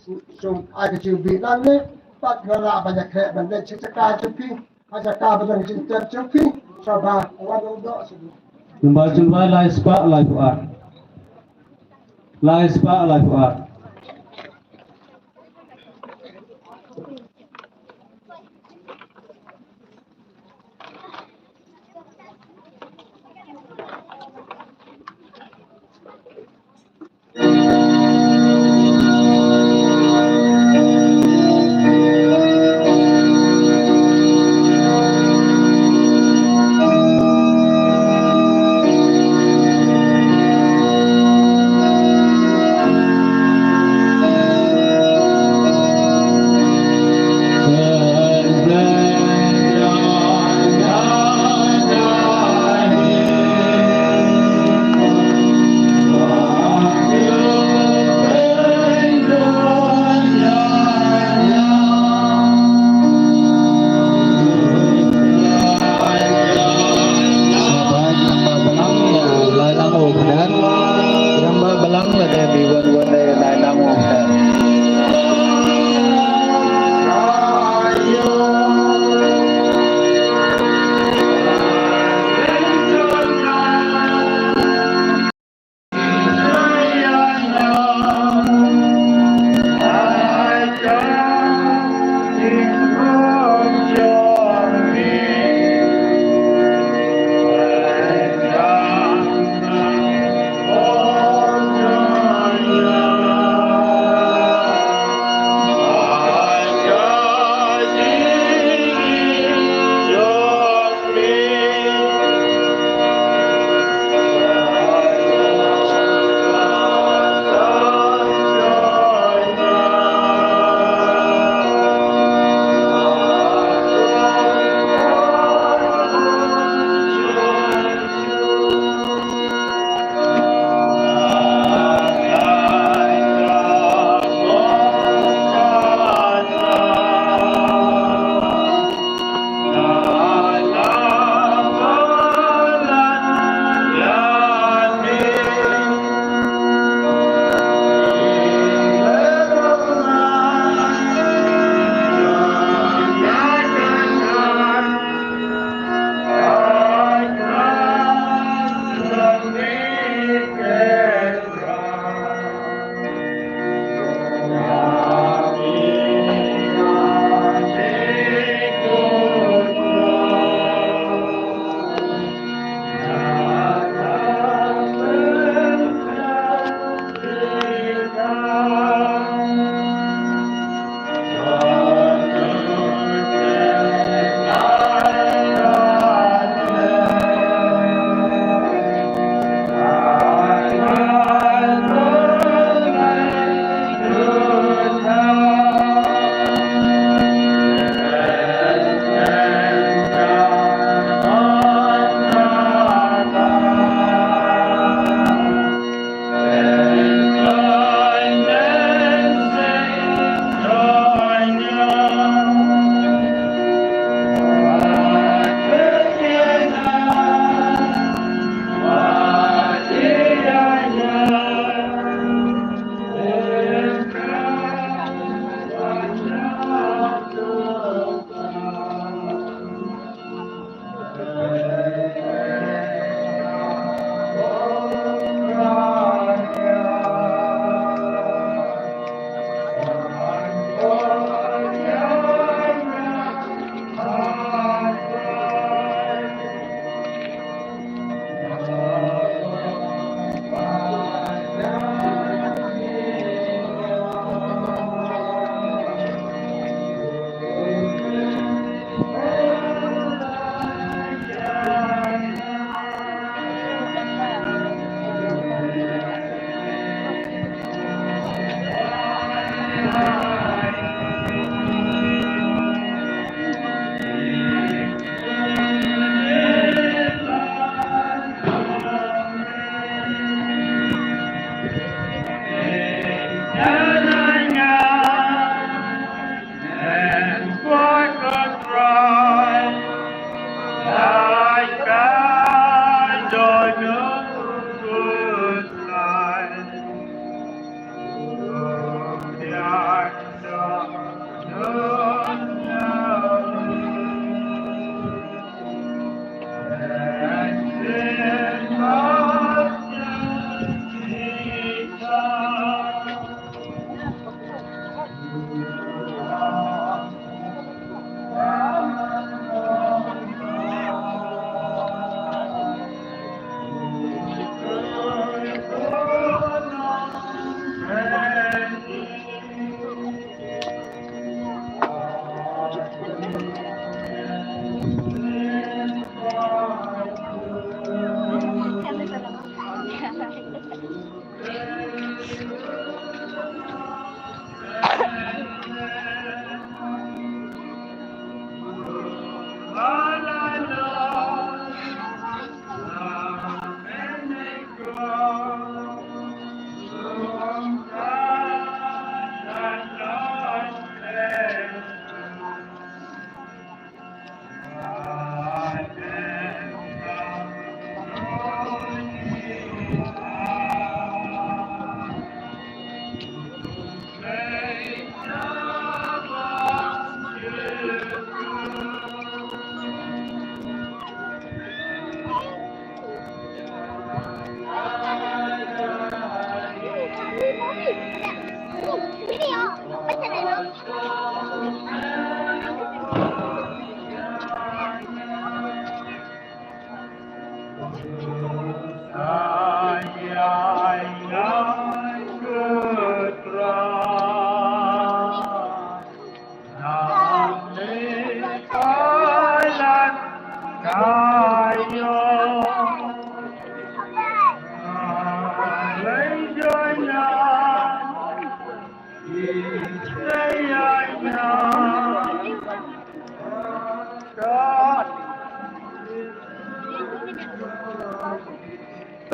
shu, shu, ai ka jingbit lang ne, bad nga lah ban ïakhreh ban leit sha jaka jong phi, ha jaka ba don jingtep jong phi, sha ba, wan dong doh sha. Kumba jingbai lai spah lai phew ar. Lai spah lai phew ar.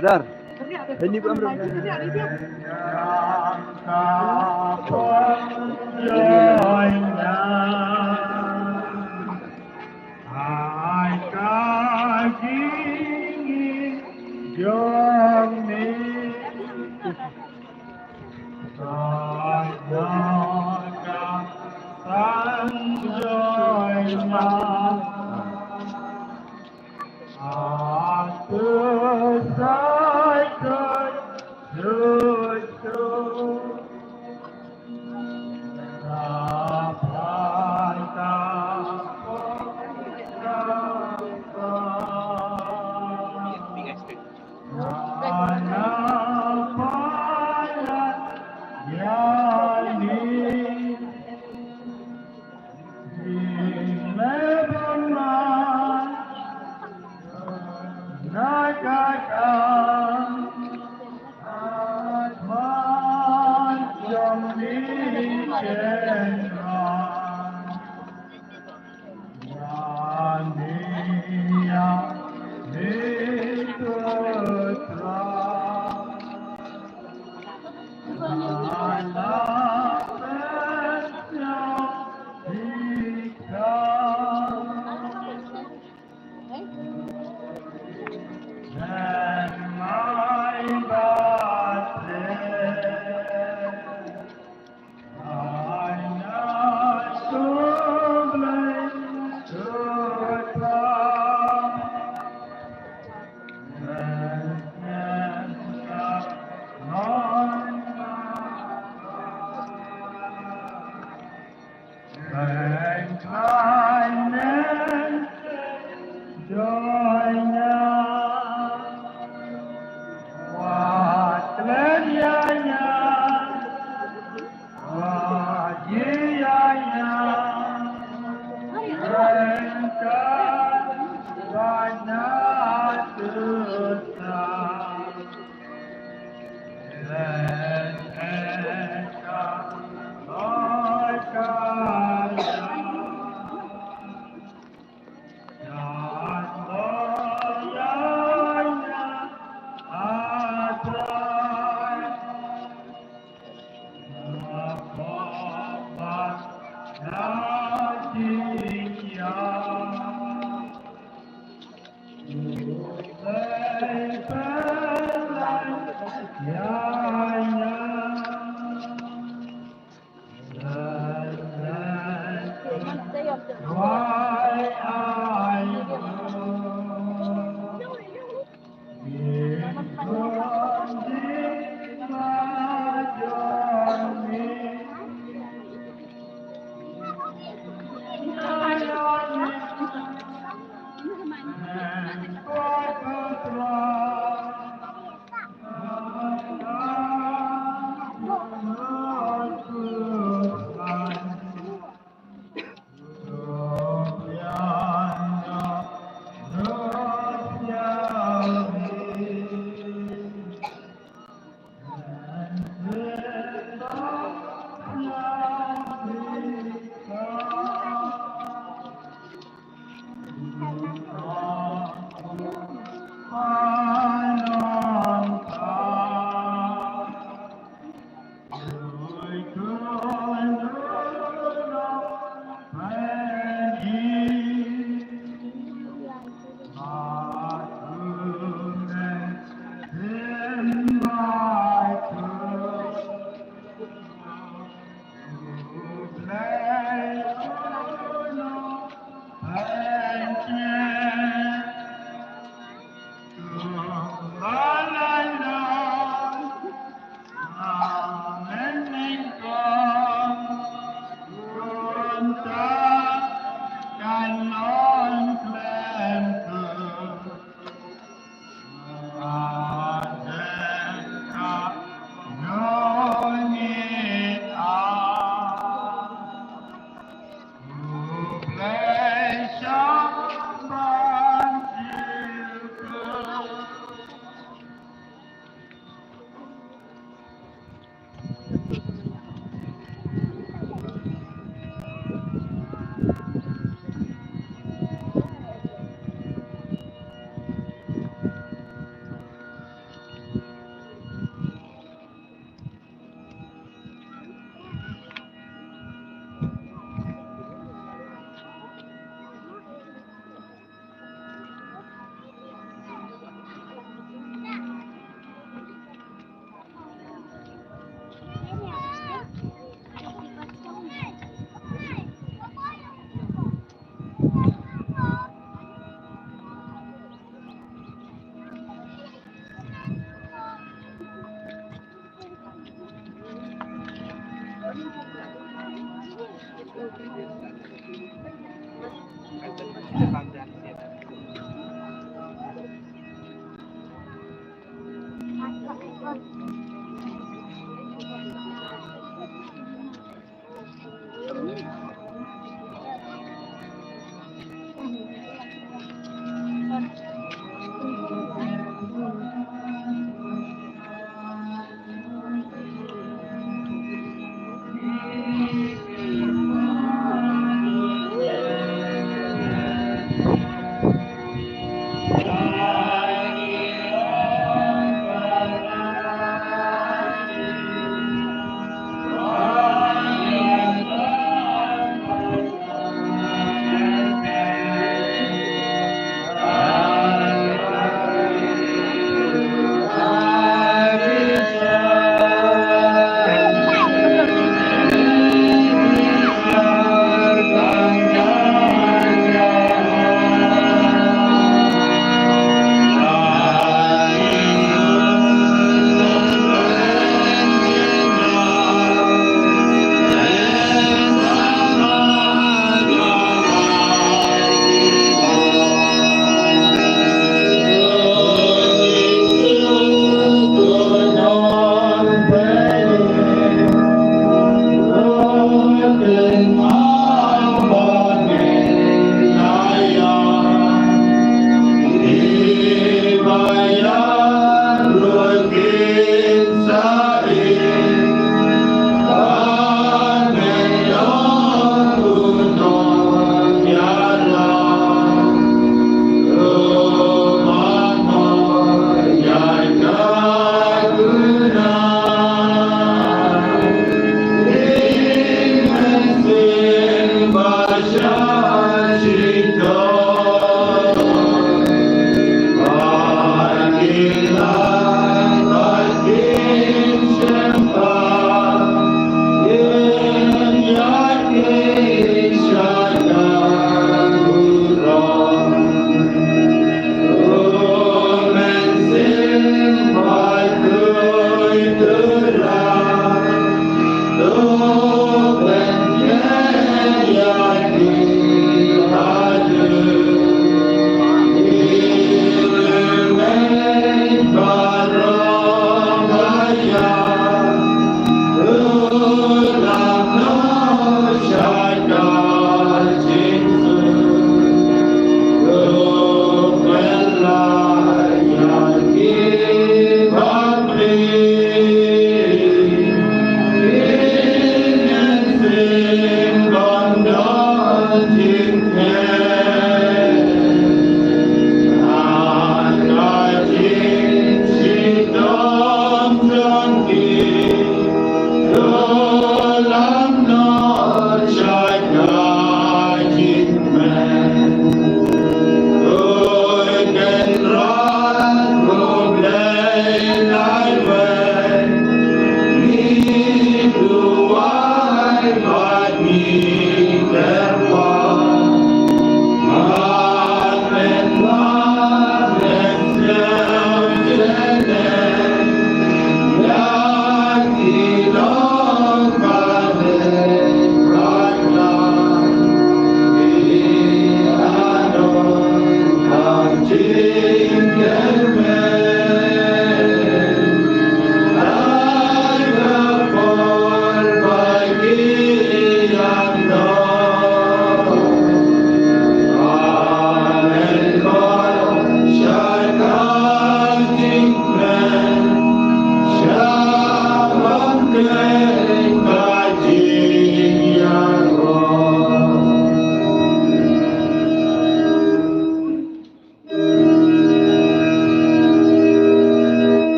Badar. Ini gua ambil.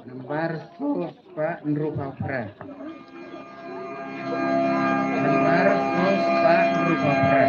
Nambar saw spah hynriewphew phra. Nambar saw spah hynriewphew phra.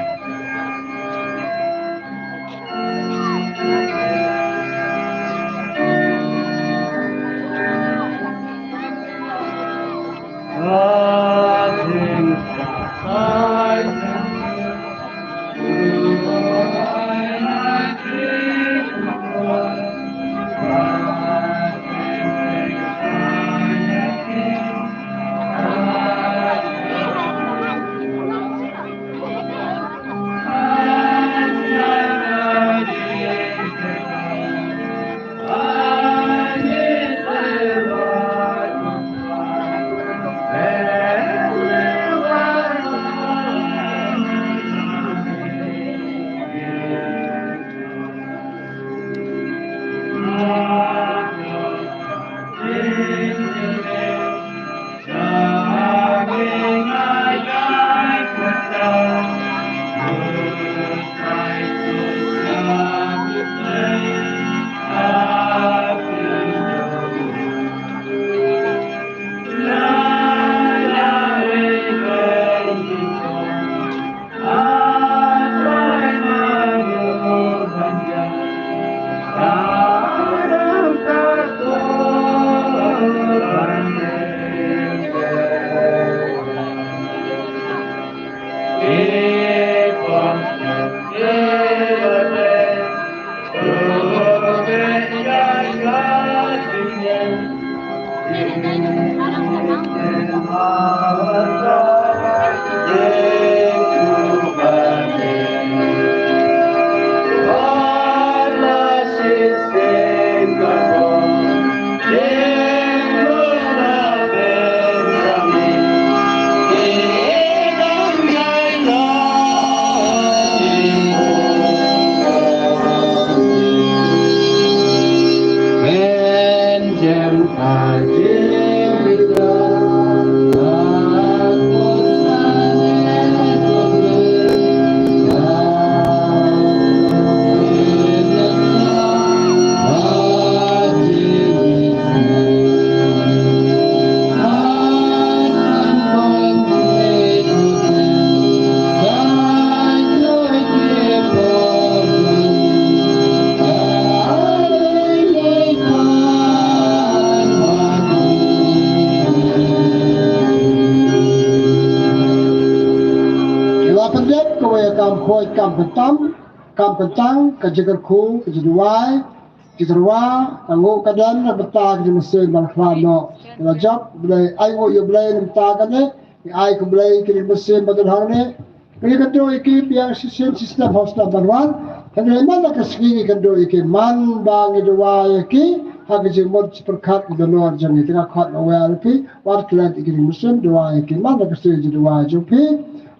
Ki la pyndep kawei ka kam khuid, kam kyntang, kam kyntang, ka jingkyrkhu, ka jingduwai, ki tyrwa, ka nguh ka dem na ka bynta ka jingmynsiem ba la khlad noh. Ki la jop, Blei, ai nguh ïa U Blei na ka bynta kane, ki ai U Blei ki jingmynsiem ba don hangne. Ngi kynduh ïa ki biang shisien shisnem hok snem ban wan. Hynrei man la ka sngi ngi kynduh ïa ki, man ba ngi duwai ïa ki ha ka jingmut jingpyrkhat, ki donor jong ngi. Te nga khot nga wer ïa phi, wat klet ïa ki jingmynsiem, duwai ïa ki man la ka sngi, jingduwai jong phi.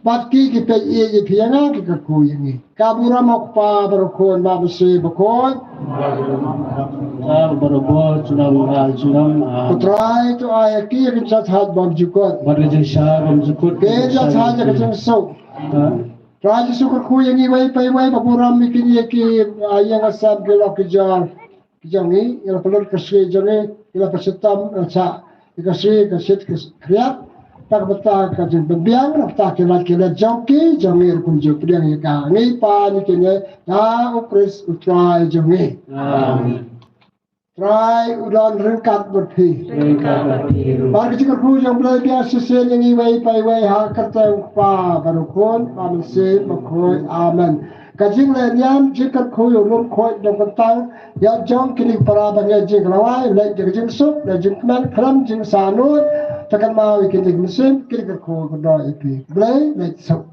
Bad ki, ki peit ïa phi ïa nga, ki kyrkhu ïa ngi. Ka burom u Kpa bad u Khun bad u Mynsiem Bakhuid. Ka burom u Kpa bad u Mynsiem Bakhuid. Ko Trai to ai ha ki ïa ka jingshai bymjukut. Bad ka jingshai bymjukut. Ka jingshai ïa ka jingsuk. Trai Jisu kyrkhu ïa ngi iwei pa iwei, ba burom ïa kine ki, ah, ïing ki sem, ki lok ki jor ki jong ngi, ïa la pynlut ka sngi jong ngi, ïa la pynshitom, eh, sha ïa ka sngi, ka shit, ka khriat, na ka bynta ka jingpynbiang, na ka bynta ki lait ki lait jong ki jong ngi ruh kumjuh. Pdiang ïa ka ngi pan ïa kine da U Khrist U Trai jong ngi. Amen. Trai u don ryngkat bad phi. Ryngkat bad phi ruh. Bad ka jingkyrkhu jong U Blei biang shisien ïa ngi iwei pa iwei, ha ka kyrteng U Kpa bad U Khun bad U Mynsiem Bakhuid. Amen. Ka jingleh niam jingkyrkhu ïa u lum khuid dong kyntang, ïa jong kine ki para bangeit jong ngi, leit da ka jingsuk, da jingkmen khlem jingsahnud, te kynmaw ïa kine ki mynsiem, kine ki kyrkhu kyrdoh ïa phi. Blei leit suk.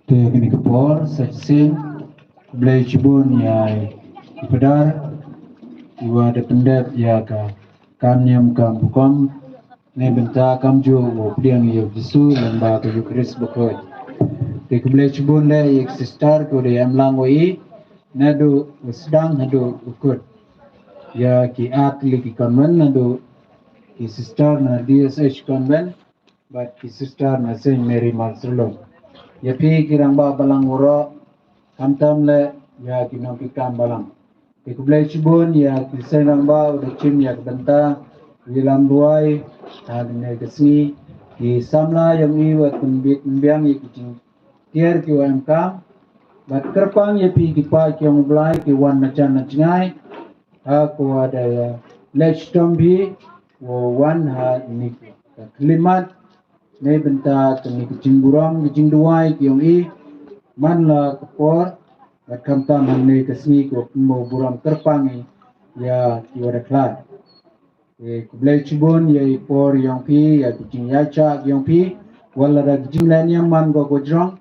Te kane ka por sa shisien, Blei shibun ïa i Phadar, iwa da pyndep ïa ka kam niam kam bukom, na bynta kamjuh u pdiang ïa u Jisu lyngba ka Eukharist bakhuid. Te khublei shibun leh ïa ki sister kiwa da ïalam lang ïa i, naduh u sdang haduh u kut. Ïa ki Archangel Convent naduh ki sister na D S H Convent, bad ki sister na Saint Mary Martyr Lum. Ïa phi ki rangbah balang waroh, khamtam leh ïa ki nongkit kam balang. Te khublei shibun ïa ki seng rangbah u da shim ïa ka bynta u ïalam duwai ha kane ka sngi, ki samla ïong i wat pynbit pynbiang ïa ki jingtiar ki wa em kam. Bad kyrpang ïa phi ki paid ki ïong u Blai ki wan na jan na jngai ha ka wa da leit shitom phi wa wan ha ni ka khlimat ne bynta ka ni ka jingburom ka jingduwai ki ïong i man la ka por. Bad khamtam hangne ka sngi ka wa pynmo burom kyrpang i ïa ki wa da khlad. Te khublei shibun ïa i por ïong phi, ïa ki jingïacha ïong phi. Wat la da ki jingleh niam man ko ko jrong,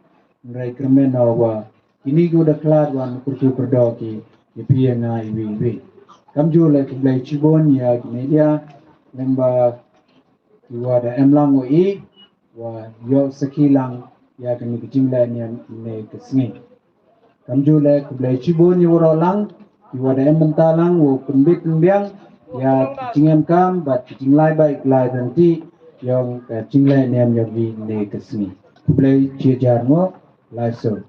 hynrei kyrmen na wa kini ki wa da khlad wan kyrkhu kyrdoh ki ïa phi ïa nga iwi iwi. Kamjooh leh khublei shibun ïa ki media lyngba ki wa da em lang wa i wa ïoh sakhi lang ïa kani ka jingleh niam ne ka sngi. Kamjooh leh khublei shibun ïa waroh lang ki wa da em bynta lang wa pynbit pynbiang ïa ki jingem kam bad ki jinglai bai ki lai bynti ïong ka jingleh niam ïong i ne ka sngi. Khublei shihajar nguh. Lai suk.